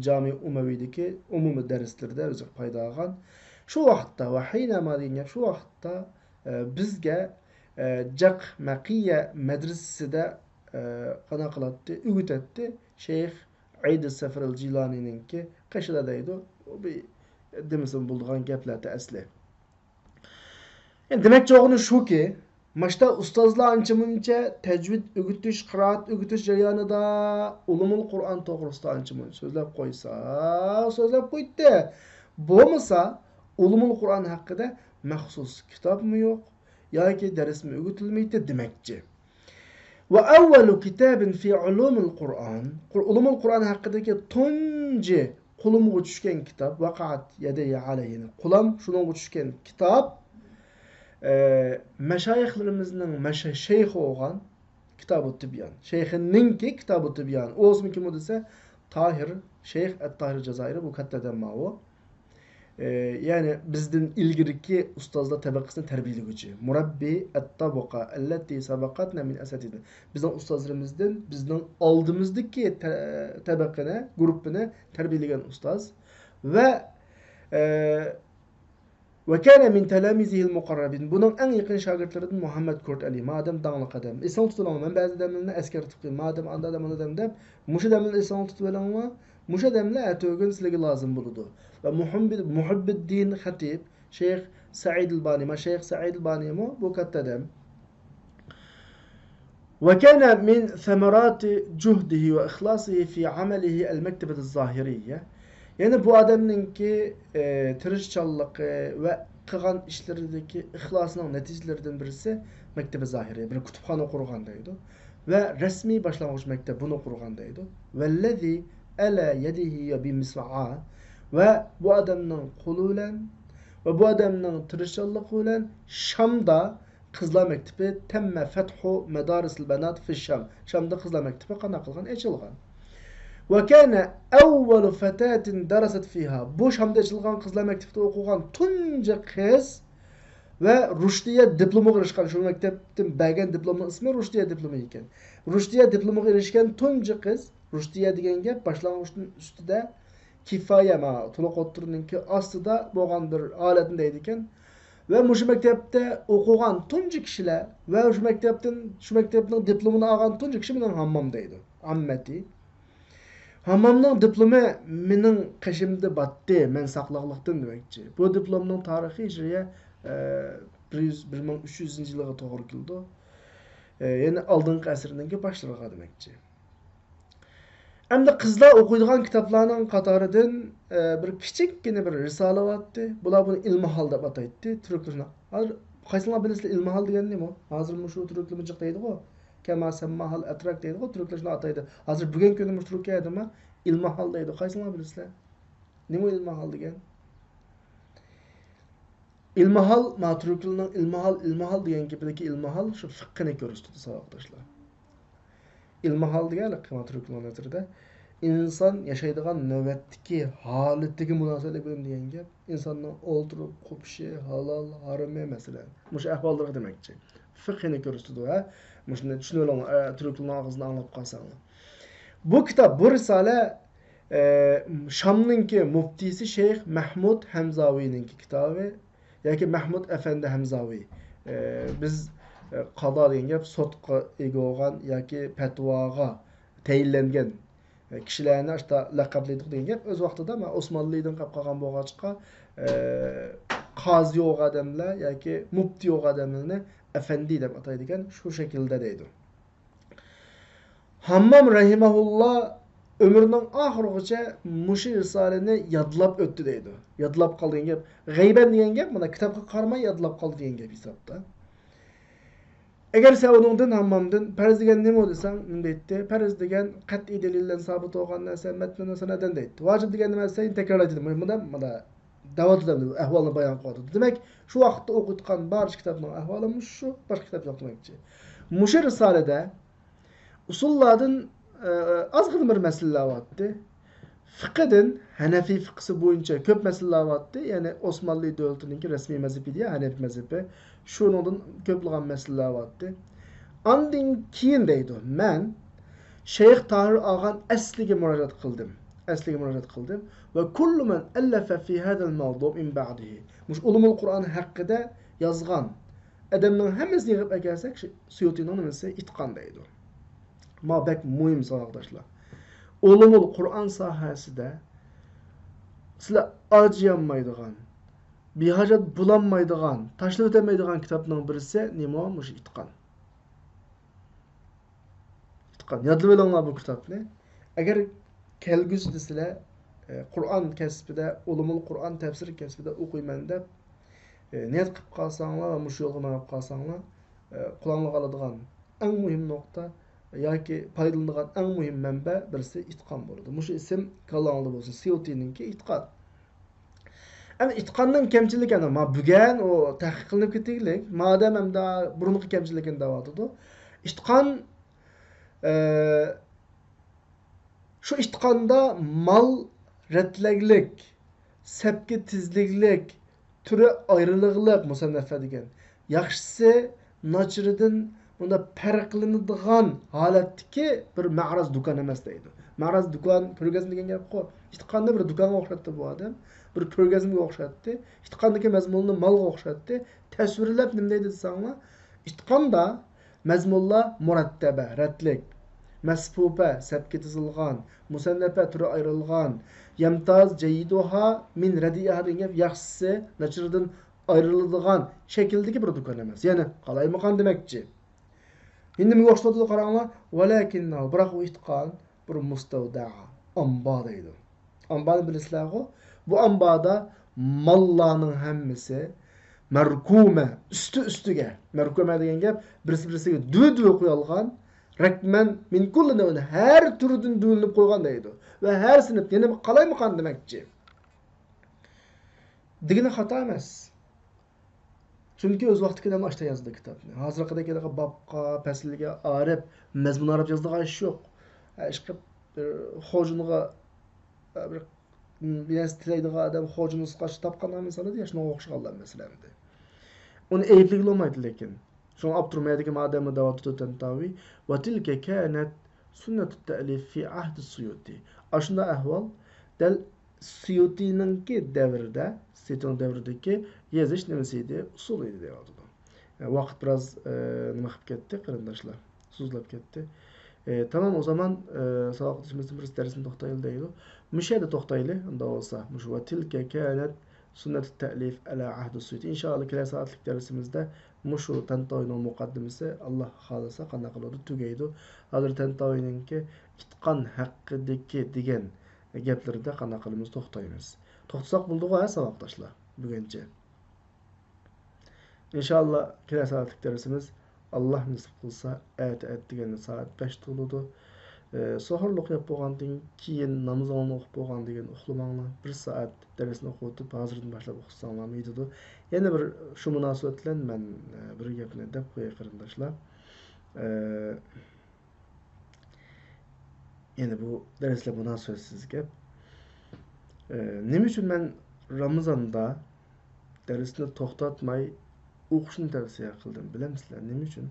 جامى ئۇمەۋىدىكى ئومۇمىي دەرسلىرىدە ئۆزى پايدا ئالغان. شۇ ۋاقىتتا، ۋە ھەينەما دېگەن گەپ، شۇ ۋاقىتتا، ئە، بىزگە، ئە، جاق مەقىيە مەدرىسىسىدە، ئە، قانداق قىلاتتى، ئۆگىتەتتى. شەيخ ئەيدىز سەفەرىل جىلانىنىڭكى قېشىدا دەيدۇ. ئۇ بىر دېمىسىمۇ بولىدىغان گەپلەردە ئەسلى. يەنى دېمەكچى بولغىنى شۇكى، ماشتا ئۇستازلار ئانچە-مۇنچە تەجۋىد ئۆگىتىش، قىرائەت ئۆگىتىش جەريانىدا ئۇلۇمۇل قۇرئان توغرىسىدا ئانچە-مۇنچە سۆزلەپ قويسا، سۆزلەپ قويدى. بولمىسا، ئۇلۇمۇل قۇرئان ھەققىدە مەخسۇس كىتابمۇ يوق، ياكى دەرسمۇ ئۆگىتىلمەيتتى دېمەكچى. وأول كتاب في علوم القرآن، قۇر-، ئۇلۇمۇل قۇرئان ھەققىدىكى تۇنجى قولۇمغا چۈشكەن كىتاب، وقعت يدي عليه، يەنى قولام شۇنىڭغا چۈشكەن كىتاب، ئە، مەشايىخلىرىمىزنىڭ مەشە-، شەيخى بولغان كىتابۇ تىبيان. شەيخىنىڭكى كىتابۇ تىبيان. ئۇ ئىسمى كىم ئۇ دېسە، تاھىر، شەيخ ئەت-تاھىر جازائىرى، بۇ كاتتا ئادەم ماۋۇ. ئى، يەنى بىزدىن ئىلگىرىكى ئۇستازلار تەبىقىسىنى تەربىيەلىگۈچى. مۇرەببى ئەت-تەبىقە ئەللەتى سەبەقەتنە مىن ئەساتىدىنا. بىزنىڭ ئۇستازلىرىمىزدىن، بىزنىڭ ئالدىمىزدىكى تە-، تەبىقىنى، گۇرۇپپىنى تەربىيەلىگەن ئۇستاز. ۋە، ئى، ۋە كانە مىن تەلامىزىھىل مۇقەررەبىن. بۇنىڭ ئەڭ يېقىن شاگىرتلىرىدىن مۇھەممەد كۇرت ئەلى. ما ئادەم داڭلىق ئادەم. ئېسىڭ تۇتۇۋېلىڭ، مەن بەزى ئادەملەرنى ئەسكەرتىپ قوياي. ما ئادەم ئانداق ئادەم، مۇنداق ئادەم دەپ، مۇشۇ ئادەملەرنى ئېسىڭ تۇتۇۋېلىڭلار. مۇشۇ ئادەملەر ئەتىگۈن سىلەرگە لازىم بولىدۇ. ۋە مۇھەممەد، مۇھىببىددىن خەتىب، شەيخ سەئىدىل بانى، ما شەيخ سەئىدىل بانىمۇ بۇ كاتتا ئادەم. ۋە كانە مىن سەمەراتى جۇھدىھى ۋە ئىخلاسىھى فى ئەمەلىھى ئەل مەكتەبەتىز زاھىرىيە. يەنى بۇ ئادەمنىڭكى، ئى، تىرىشچانلىقى ۋە قىلغان ئىشلىرىدىكى ئىخلاسىنىڭ نەتىجىلىرىدىن بىرسى مەكتەبى زاھىرىيە، بىر كۇتۇپخانا قۇرغان دەيدۇ. ۋە رەسمىي باشلانغۇچ مەكتەپ بۇنى قۇرغان دەيدۇ. ۋەللەزى ئەلە يەدىھى بىمىسرائا. ۋە بۇ ئادەمنىڭ قولى بىلەن ۋە بۇ ئادەمنىڭ تىرىشچانلىقى بىلەن شامدا قىزلار مەكتىپى، تەممە فەتھۇ مەدارىسىل بەنات فىششام. شامدا قىزلار مەكتىپى قانداق قىلغان؟ ئېچىلغان. ۋە كانە ئەۋۋەلۇ فەتاتىن دەرەسەت فىھا. بۇ شامدا ئېچىلغان قىزلار مەكتىپىدە ئوقۇغان تۇنجى قىز ۋە رۇشدىيە دىپلومىغا ئېرىشكەن، شۇ مەكتەپتىن بەرگەن دىپلومنىڭ ئىسمى رۇشدىيە دىپلومى ئىكەن. رۇشدىيە دىپلومىغا ئېرىشكەن تۇنجى قىز، رۇشدىيە دېگەن گەپ باشلانغۇچتىن ئۈستىدە، كىفايە، ما، تولۇق ئوتتۇرىنىڭكى ئاستىدا بولغان بىر ھالەتنى دەيدىكەن. ۋە مۇشۇ مەكتەپتە ئوقۇغان تۇنجى كىشىلەر ۋە شۇ مەكتەپتىن، شۇ مەكتەپنىڭ دىپلومىنى ئالغان تۇنجى كىشى مېنىڭ ھاممام دەيدۇ. ئاممەتى. ھاممامنىڭ دىپلومى مېنىڭ قېشىمدا باتتى، مەن ساقلىقلىقتىن دېمەكچى. بۇ دىپلومنىڭ تارىخى ھىجرىيە، ئە، بىر يۈز، بىر مىڭ ئۈچ يۈزىنچى يىلىغا توغرا كېلىدۇ. ئە، يەنى ئالدىنقى ئەسىرنىڭكى باشلىرىغا دېمەكچى. ئەمدى قىزلار ئوقۇيدىغان كىتابلارنىڭ قاتارىدىن، ئە، بىر كىچىككىنە بىر رىسالە بارتتى. بۇلار بۇنى ئىلمىھال دەپ ئاتايتتى. تۈركلەرنىڭ. ھازىر قايسىڭلار بىلىسىلەر، ئىلمىھال دېگەن نېمە؟ ھازىر مۇشۇ تۈركلەرمۇ جىق دەيدىغۇ. كەما سەمماھال ئەتراك دەيدىغۇ، تۈركلەر شۇنداق ئاتايدۇ. ھازىر بۈگۈنكى كۈندە مۇشۇ تۈركىيەدىمۇ ئىلمىھال دەيدۇ. قايسىڭلار بىلىسىلەر؟ نېمە ئىلمىھال دېگەن؟ ئىلمىھال، ما تۈركلەرنىڭ ئىلمىھال، ئىلمىھال دېگەن گېپىدىكى ئىلمىھال شۇ فىقھىنى كۆرسىتىدۇ، ساۋاقداشلار. ئىلمىھال دېگەن، ما تۈركلەرنىڭ نەزىرىدە ئىنسان ياشايدىغان نۆۋەتتىكى ھالىتىگە مۇناسىۋەتلىك بىلىم دېگەن گەپ. ئىنساننىڭ ئولتۇرۇپ قوپۇشى، ھالال، ھارىمى، مەسىلەن. مۇشۇ ئەھۋاللىرىغا دېمەكچى. فىقھىنى كۆرسىتىدۇ، ھە. مۇشۇنى چۈشىنىۋېلىڭلار، ئە، تۈركلەرنىڭ ئاغزىدىن ئاڭلاپ قالساڭلار. بۇ كىتاب، بۇ رىسالە، ئە، شامنىڭكى مۇپتىسى شەيخ مەھمۇد ھەمزاۋىنىڭكى كىتابى ياكى مەھمۇد ئەفەندى ھەمزاۋى. ئە، بىز، ئە، قازا دېگەن گەپ سوتقا ئىگە بولغان ياكى پەتىۋاغا تەيىنلەنگەن كىشىلەرنى ئاشتا لەقەملەيدۇ دېگەن گەپ. ئۆز ۋاقتىدا مانا ئوسمانلىدىن قېلىپ قالغان بولغاچقا، ئە، قازى بولغان ئادەملەر ياكى مۇپتى بولغان ئادەملەرنى ئەفەندى دەپ ئاتايدىكەن، شۇ شەكىلدە دەيدۇ. ھاممام رەھىمەھۇللا ئۆمرىنىڭ ئاخىرىغىچە مۇشۇ رىسالىنى يادلاپ ئۆتتى دەيدۇ. يادلاپ قالدى دېگەن گەپ. غەيبەن دېگەن گەپ، مانا كىتابقا قارىماي يادلاپ قالدى دېگەن گەپ ھېسابتا. ئەگەر سەن ئۇنىڭدىن، ھاممامدىن، پەرز دېگەن نېمە دېسەڭ، نېمە دەيتتى؟ پەرز دېگەن قەتئىي دەلىل بىلەن سابىت بولغان نەرسە، مەتنۇن سەنەدەن دەيتتى. ۋاجىب دېگەن نېمە دېسە، تەكرار ئېيتىدۇ. مۇنداق، مۇنداق دەۋاتىدۇ، ئەھۋالنى بايان قىلىۋاتىدۇ. دېمەك، شۇ ۋاقىتتا ئوقۇتقان بارچە كىتابنىڭ ئەھۋالى مۇشۇ، باشقا كىتاب يوق دېمەكچى. مۇشۇ رىسالىدە ئۇسۇللاردىن، ئە، ئازغىنە بىر مەسىلىلەر بارتتى. فىقىدىن، ھەنەفىي فىقىسى بويىچە كۆپ مەسىلىلەر بارتتى. يەنى ئوسمانلى دۆلىتىنىڭكى رەسمىي مەزھىپى دېگەن ھەنەفىي مەزھىپى. شۇنىڭدىن كۆپلىغان مەسىلىلەر بارتتى. ئاندىن كېيىن دەيدۇ، مەن شەيخ تاھىر ئاغان ئەسلىگە مۇراجىئەت قىلدىم. ئەسلىگە مۇراجىئەت قىلدىم. ۋە كۇللۇ مەن ئەللەفە فى ھەزەل مەۋزۇ مىن بەئدىھى. مۇشۇ ئۇلۇمۇل قۇرئان ھەققىدە يازغان ئادەمنىڭ ھەممىسىنى يىغىپ ئەكەلسەك، شۇ سۇيۇتىنىڭ نېمىسى ئىتقان دەيدۇ. ما بەك مۇھىم ساۋاقداشلار. ئۇلۇمۇل قۇرئان ساھەسىدە سىلەر ئاجىيالمايدىغان، بىھاجەت بولالمايدىغان، تاشلىۋېتەلمەيدىغان كىتابنىڭ بىرسى نېمە؟ مۇشۇ ئىتقان. ئىتقان. يادلىۋېلىڭلار بۇ كىتابنى. ئەگەر كەلگۈسىدە سىلەر، ئە، قۇرئان كەسپىدە، ئۇلۇمۇل قۇرئان تەپسىر كەسپىدە ئوقۇيمەن دەپ، ئە، نىيەت قىلىپ قالساڭلار ۋە مۇشۇ يولغا مېڭىپ قالساڭلار، ئە، قوللاڭلارغا ئالىدىغان ئەڭ مۇھىم نۇقتا ياكى پايدىلىنىدىغان ئەڭ مۇھىم مەنبە بىرسى ئىتقان بولىدۇ. مۇشۇ ئىسىم كاللاڭلاردا بولسۇن. سيۇتىنىڭكى ئىتقان. ئەمدى ئىتقاننىڭ كەمچىلىكى، ئەنە، ما بۈگۈن ئۇ تەھقىق قىلىنىپ كېتىگلىك. مادەم ئەمدى بۇرۇنقى كەمچىلىكىنى دەۋاتىدۇ. ئىتقان، ئە، شۇ ئىتقاندا مال رەتلەگلىك، سەپكە تىزلىگلىك، تۈرى ئايرىلىغلىق مۇسەننەفە دېگەن. ياخشىسى ناچىرىدىن بۇنداق پەرقلىنىدىغان ھالەتتىكى بىر مەرەز دۇكان ئەمەس دەيدۇ. مەرەز دۇكان، كۆرگەزمە دېگەن گەپقۇ. ئىتقاننى بىر دۇكانغا ئوخشاتتى بۇ ئادەم. بىر كۆرگەزمىگە ئوخشاتتى. ئىتقاندىكى مەزمۇننى مالغا ئوخشاتتى. تەسۋىرلەپ نېمە دەيدۇ دېسەڭلار، ئىتقاندا مەزمۇنلار مۇرەتتەبە، رەتلىك، مەسپۇپە، سەپكە تىزىلغان، مۇسەننەپە، تۈرى ئايرىلغان، يەمتاز جەيدۇھا مىن رەدىئىھا دېگەن گەپ، ياخشىسى ناچىرىدىن ئايرىلىدىغان شەكىلدىكى بىر دۇكان ئەمەس. يەنى قالايمىقان دېمەكچى. ئەمدى نېمىگە ئوخشىتىۋاتىدۇ قاراڭلار. ۋەلەكىننەھۇ، بىراق ئۇ ئىتقان بىر مۇستەۋدەئ، ئامبار دەيدۇ. ئامبارنى بىلىسىلەرغۇ؟ بۇ ئامباردا ماللارنىڭ ھەممىسى مەركۇمە، ئۈستى ئۈستىگە. مەركۇمە دېگەن گەپ، بىرسى بىرسىگە دۈۋە دۈۋە قويالغان، رەكمەن مىن كۇللى نەۋئىن، ھەر تۈردىن دۈۋىلىنىپ قويغان دەيدۇ. ۋە ھەر سىنىپ، يەنى قالايمىقان دېمەكچى. دېگىنى خاتا ئەمەس. چۈنكى ئۆز ۋاقتىدا كېلەم ئاشتا يازدى كىتابنى. ھازىرقىدەك ھېلىقى بابقا، پەسىلگە ئايرىپ، مەزمۇن ئايرىپ يازىدىغان ئىش يوق. ئە، ئىشقىلىپ، بىر خوجىنىغا، ئە، بىر، بىر نەرسە تىلەيدىغان ئادەم خوجىنىسىغا تاپقان مىسالىدا يا شۇنىڭغا ئوخشىغانلار مەسىلە ئەمدى. ئۇنى ئەيىبلىگىلى بولمايدۇ لېكىن. شۇڭا ئاپتور مەيدىكى مادەمنى دەۋاتىدۇ تەنتاۋى. وتلك كانت سنة التأليف في عهد السيوطي. ئاشۇنداق ئەھۋال دەل سيۇتىنىڭكى دەۋرىدە، سيۇتىنىڭ دەۋرىدىكى يېزىش نېمىسى ئىدى، ئۇسۇلى ئىدى دەۋاتىدۇ. ۋاقىت بىراز، ئە، نېمە قىلىپ كەتتى، قېرىنداشلار؟ سوزۇلۇپ كەتتى. ئە، تامام، ئو زامان، ئە، ساۋاقدىشىمىزدىن بىرسى دەرسنى توختايلى دەيدۇ. مۇشۇ يەردە توختايلى، ئۇنداق بولسا. مۇشۇ وتلك كانت سنة التأليف على عهد السيوطي. ئىنشائاللا، كېلەر سائەتلىك دەرسىمىزدە مۇشۇ تەنتاۋىنىڭ مۇقەددىمىسى، ئاللا خالىسا، قانداق قىلىدۇ، تۈگەيدۇ. ھازىر تەنتاۋىنىڭكى ئىتقان ھەققىدىكى دېگەن گەپلىرىدە قانداق قىلىمىز، توختايمىز. توختىساق بولدىغۇ، ھە، ساۋاقداشلار، بۈگۈنچە. ئىنشائاللا، كېلەر سائەتلىك دەرسىمىز، ئاللا نېسىپ قىلسا، ئەتە، ئەتىگەندە سائەت بەشتە بولىدۇ. ئى، سوھۇرلۇق يەپ بولغاندىن كېيىن، نامىزىڭلارنى ئوقۇپ بولغاندىن كېيىن ئۇخلىماڭلار. بىر سائەت دەرسنى ئوقۇۋېتىپ، ھازىردىن باشلاپ ئوقۇساڭلارمۇ يېتىدۇ. يەنە بىر، شۇ مۇناسىۋەت بىلەن مەن، ئى، بىر گەپنى دەپ قوياي، قېرىنداشلار. ئى، يەنە بۇ دەرسلەر مۇناسىۋەتسىز گەپ. ئى، نېمە ئۈچۈن مەن رامىزاندا دەرسنى توختاتماي ئوقۇشنى تەۋسىيە قىلدىم، بىلەمسىلەر نېمە ئۈچۈن؟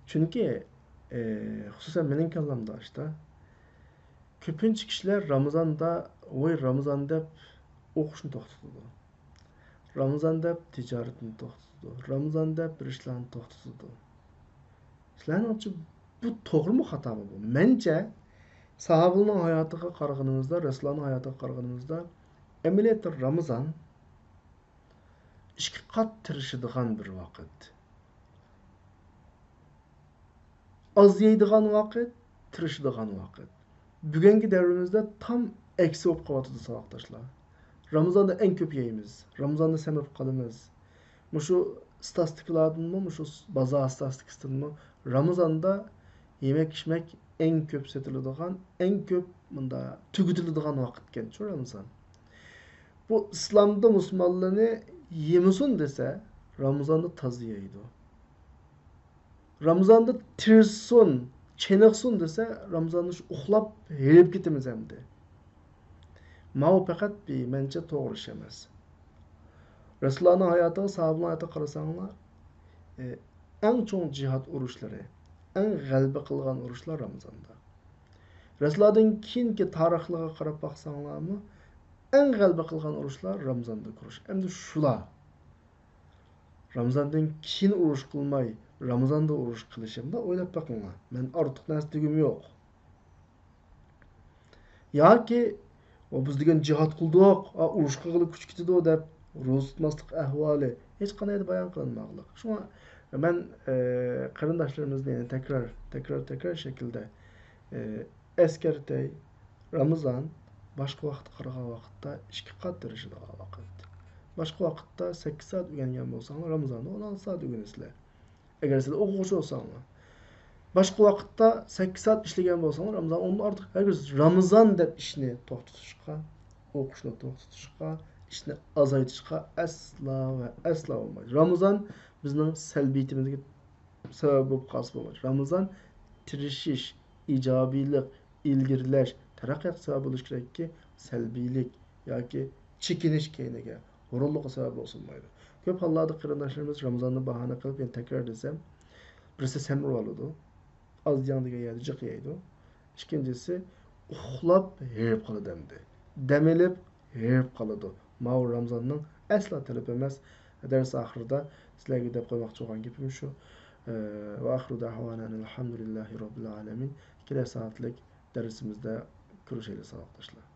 چۈنكى، ئى، خۇسۇسەن مېنىڭ كاللامدا ئاشتا، كۆپىنچە كىشىلەر رامىزاندا، ۋوي رامىزان دەپ ئوقۇشنى توختىتىدۇ. رامىزان دەپ تىجارىتىنى توختىتىدۇ. رامىزان دەپ بىر ئىشلارنى توختىتىدۇ. سىلەرنىڭچە بۇ توغرىمۇ خاتامۇ بۇ؟ مەنچە، ساھابىلەرنىڭ ھاياتىغا قارىغىنىمىزدا، رەسۇلۇللانىڭ ھاياتىغا قارىغىنىمىزدا، ئەمەلىيەتتە رامىزان ئىككى قات تىرىشىدىغان بىر ۋاقىت. ئاز يەيدىغان ۋاقىت، تىرىشىدىغان ۋاقىت. بۈگۈنكى دەۋرىمىزدە تام ئەكسى بولۇپ قېلىۋاتىدۇ، ساۋاقداشلار. رامىزاندا ئەڭ كۆپ يەيمىز، رامىزاندا سەمرىپ قالىمىز. مۇشۇ ستاتىستىكىلاردىنمۇ، مۇشۇ بازار ستاتىستىكىسىدىنمۇ رامىزاندا يېمەك-ئىچمەك ئەڭ كۆپ سېتىلىدىغان، ئەڭ كۆپ مۇندا تۈگىتىلىدىغان ۋاقىتكەنچۇ رامىزان. بۇ ئىسلامدا مۇسۇلمانلارنى يېمىسۇن دېسە، رامىزاندا تازا يەيدۇ. رامىزاندا تىرىشسۇن، چېنىقسۇن دېسە، رامىزاندا شۇ ئۇخلاپ ھېرىپ كېتىمىز ئەمدى. ماۋۇ پەقەت بى-، مەنچە توغرا ئىش ئەمەس. رەسۇلۇللانىڭ ھاياتىغا، ساھابىلەرنىڭ ھاياتىغا قارىساڭلار، ئى، ئەڭ چوڭ جىھاد ئۇرۇشلىرى، ئەڭ غەلىبە قىلغان ئۇرۇشلار رامىزاندا. رەسۇلۇللادىن كېيىنكى تارىخلىرىغا قاراپ باقساڭلارمۇ، ئەڭ غەلىبە قىلغان ئۇرۇشلار رامىزاندا ئۇرۇش. ئەمدى شۇلار رامىزاندىن كېيىن ئۇرۇش قىلماي، رامىزاندا ئۇرۇش قىلىشى، مۇنداق ئويلاپ بېقىڭلار. مەن ئارتۇق نەرسە دېگۈم يوق. ياكى، «ئۇ، بىز دېگەن جىھاد قىلدۇق، ئا، ئۇرۇش قىلغىلى كۈچ كېتىدۇ» دەپ روزا تۇتماسلىق ئەھۋالى ھېچقانداق يەردە بايان قىلىنمىغانلىق. شۇڭا مەن، ئە، قېرىنداشلىرىمىزنى يەنە تەكرار، تەكرار، تەكرار شەكىلدە، ئە، ئەسكەرتەي، رامىزان باشقا ۋاقىتقا قارىغان ۋاقىتتا ئىككى قات تىرىشىدىغان ۋاقىت. باشقا ۋاقىتتا سەككىز سائەت ئۆگەنگەن بولساڭلار، رامىزاندا ئون ئالتە سائەت ئۆگىنىسىلەر. ئەگەر سىلەر ئوقۇغۇچى بولساڭلار. باشقا ۋاقىتتا سەككىز سائەت ئىشلىگەن بولساڭلار، رامىزان ئوندىن ئارتۇق ھەرگىز رامىزان دەپ ئىشنى توختىتىشقا، ئوقۇشنى توختىتىشقا، ئىشنى ئازايتىشقا ئەسلا ۋە ئەسلا بولمايدۇ. رامىزان بىزنىڭ سەلبىيىتىمىزگە سەۋەب بولۇپ قالسا بولمايدۇ. رامىزان تىرىشىش، ئىجابىيلىق، ئىلگىرىلەش، تەرەققىياتقا سەۋەب بولۇشى كېرەككى، سەلبىيلىك ياكى چېكىنىش كەينىگە، ھۇرۇنلۇققا سەۋەب بولسا بولمايدۇ. كۆپ ھاللاردا قېرىنداشلىرىمىز رامىزاننى باھانە قىلىپ، يەنە تەكرار دېسەم، بىرسى سەمرىۋالىدۇ، ئاز يەڭ دېگەن يەردە جىق يەيدۇ. ئىككىنچىسى، ئۇخلاپ ھېرىپ قالىدۇ ئەمدى. دەم ئېلىپ ھېرىپ قالىدۇ. ماۋۇ رامىزاننىڭ ئەسلا تەلىپى ئەمەس. دەرس ئاخىرىدا سىلەرگە دەپ قويماقچى بولغان گېپىم شۇ. ئە، ۋە ئاخىرۇ دەئۋانا ئەنىل ھەمدۇلىللاھى رەببىل ئالەمىن. كېلەر سائەتلىك دەرسىمىزدە كۆرۈشەيلى، ساۋاقداشلار.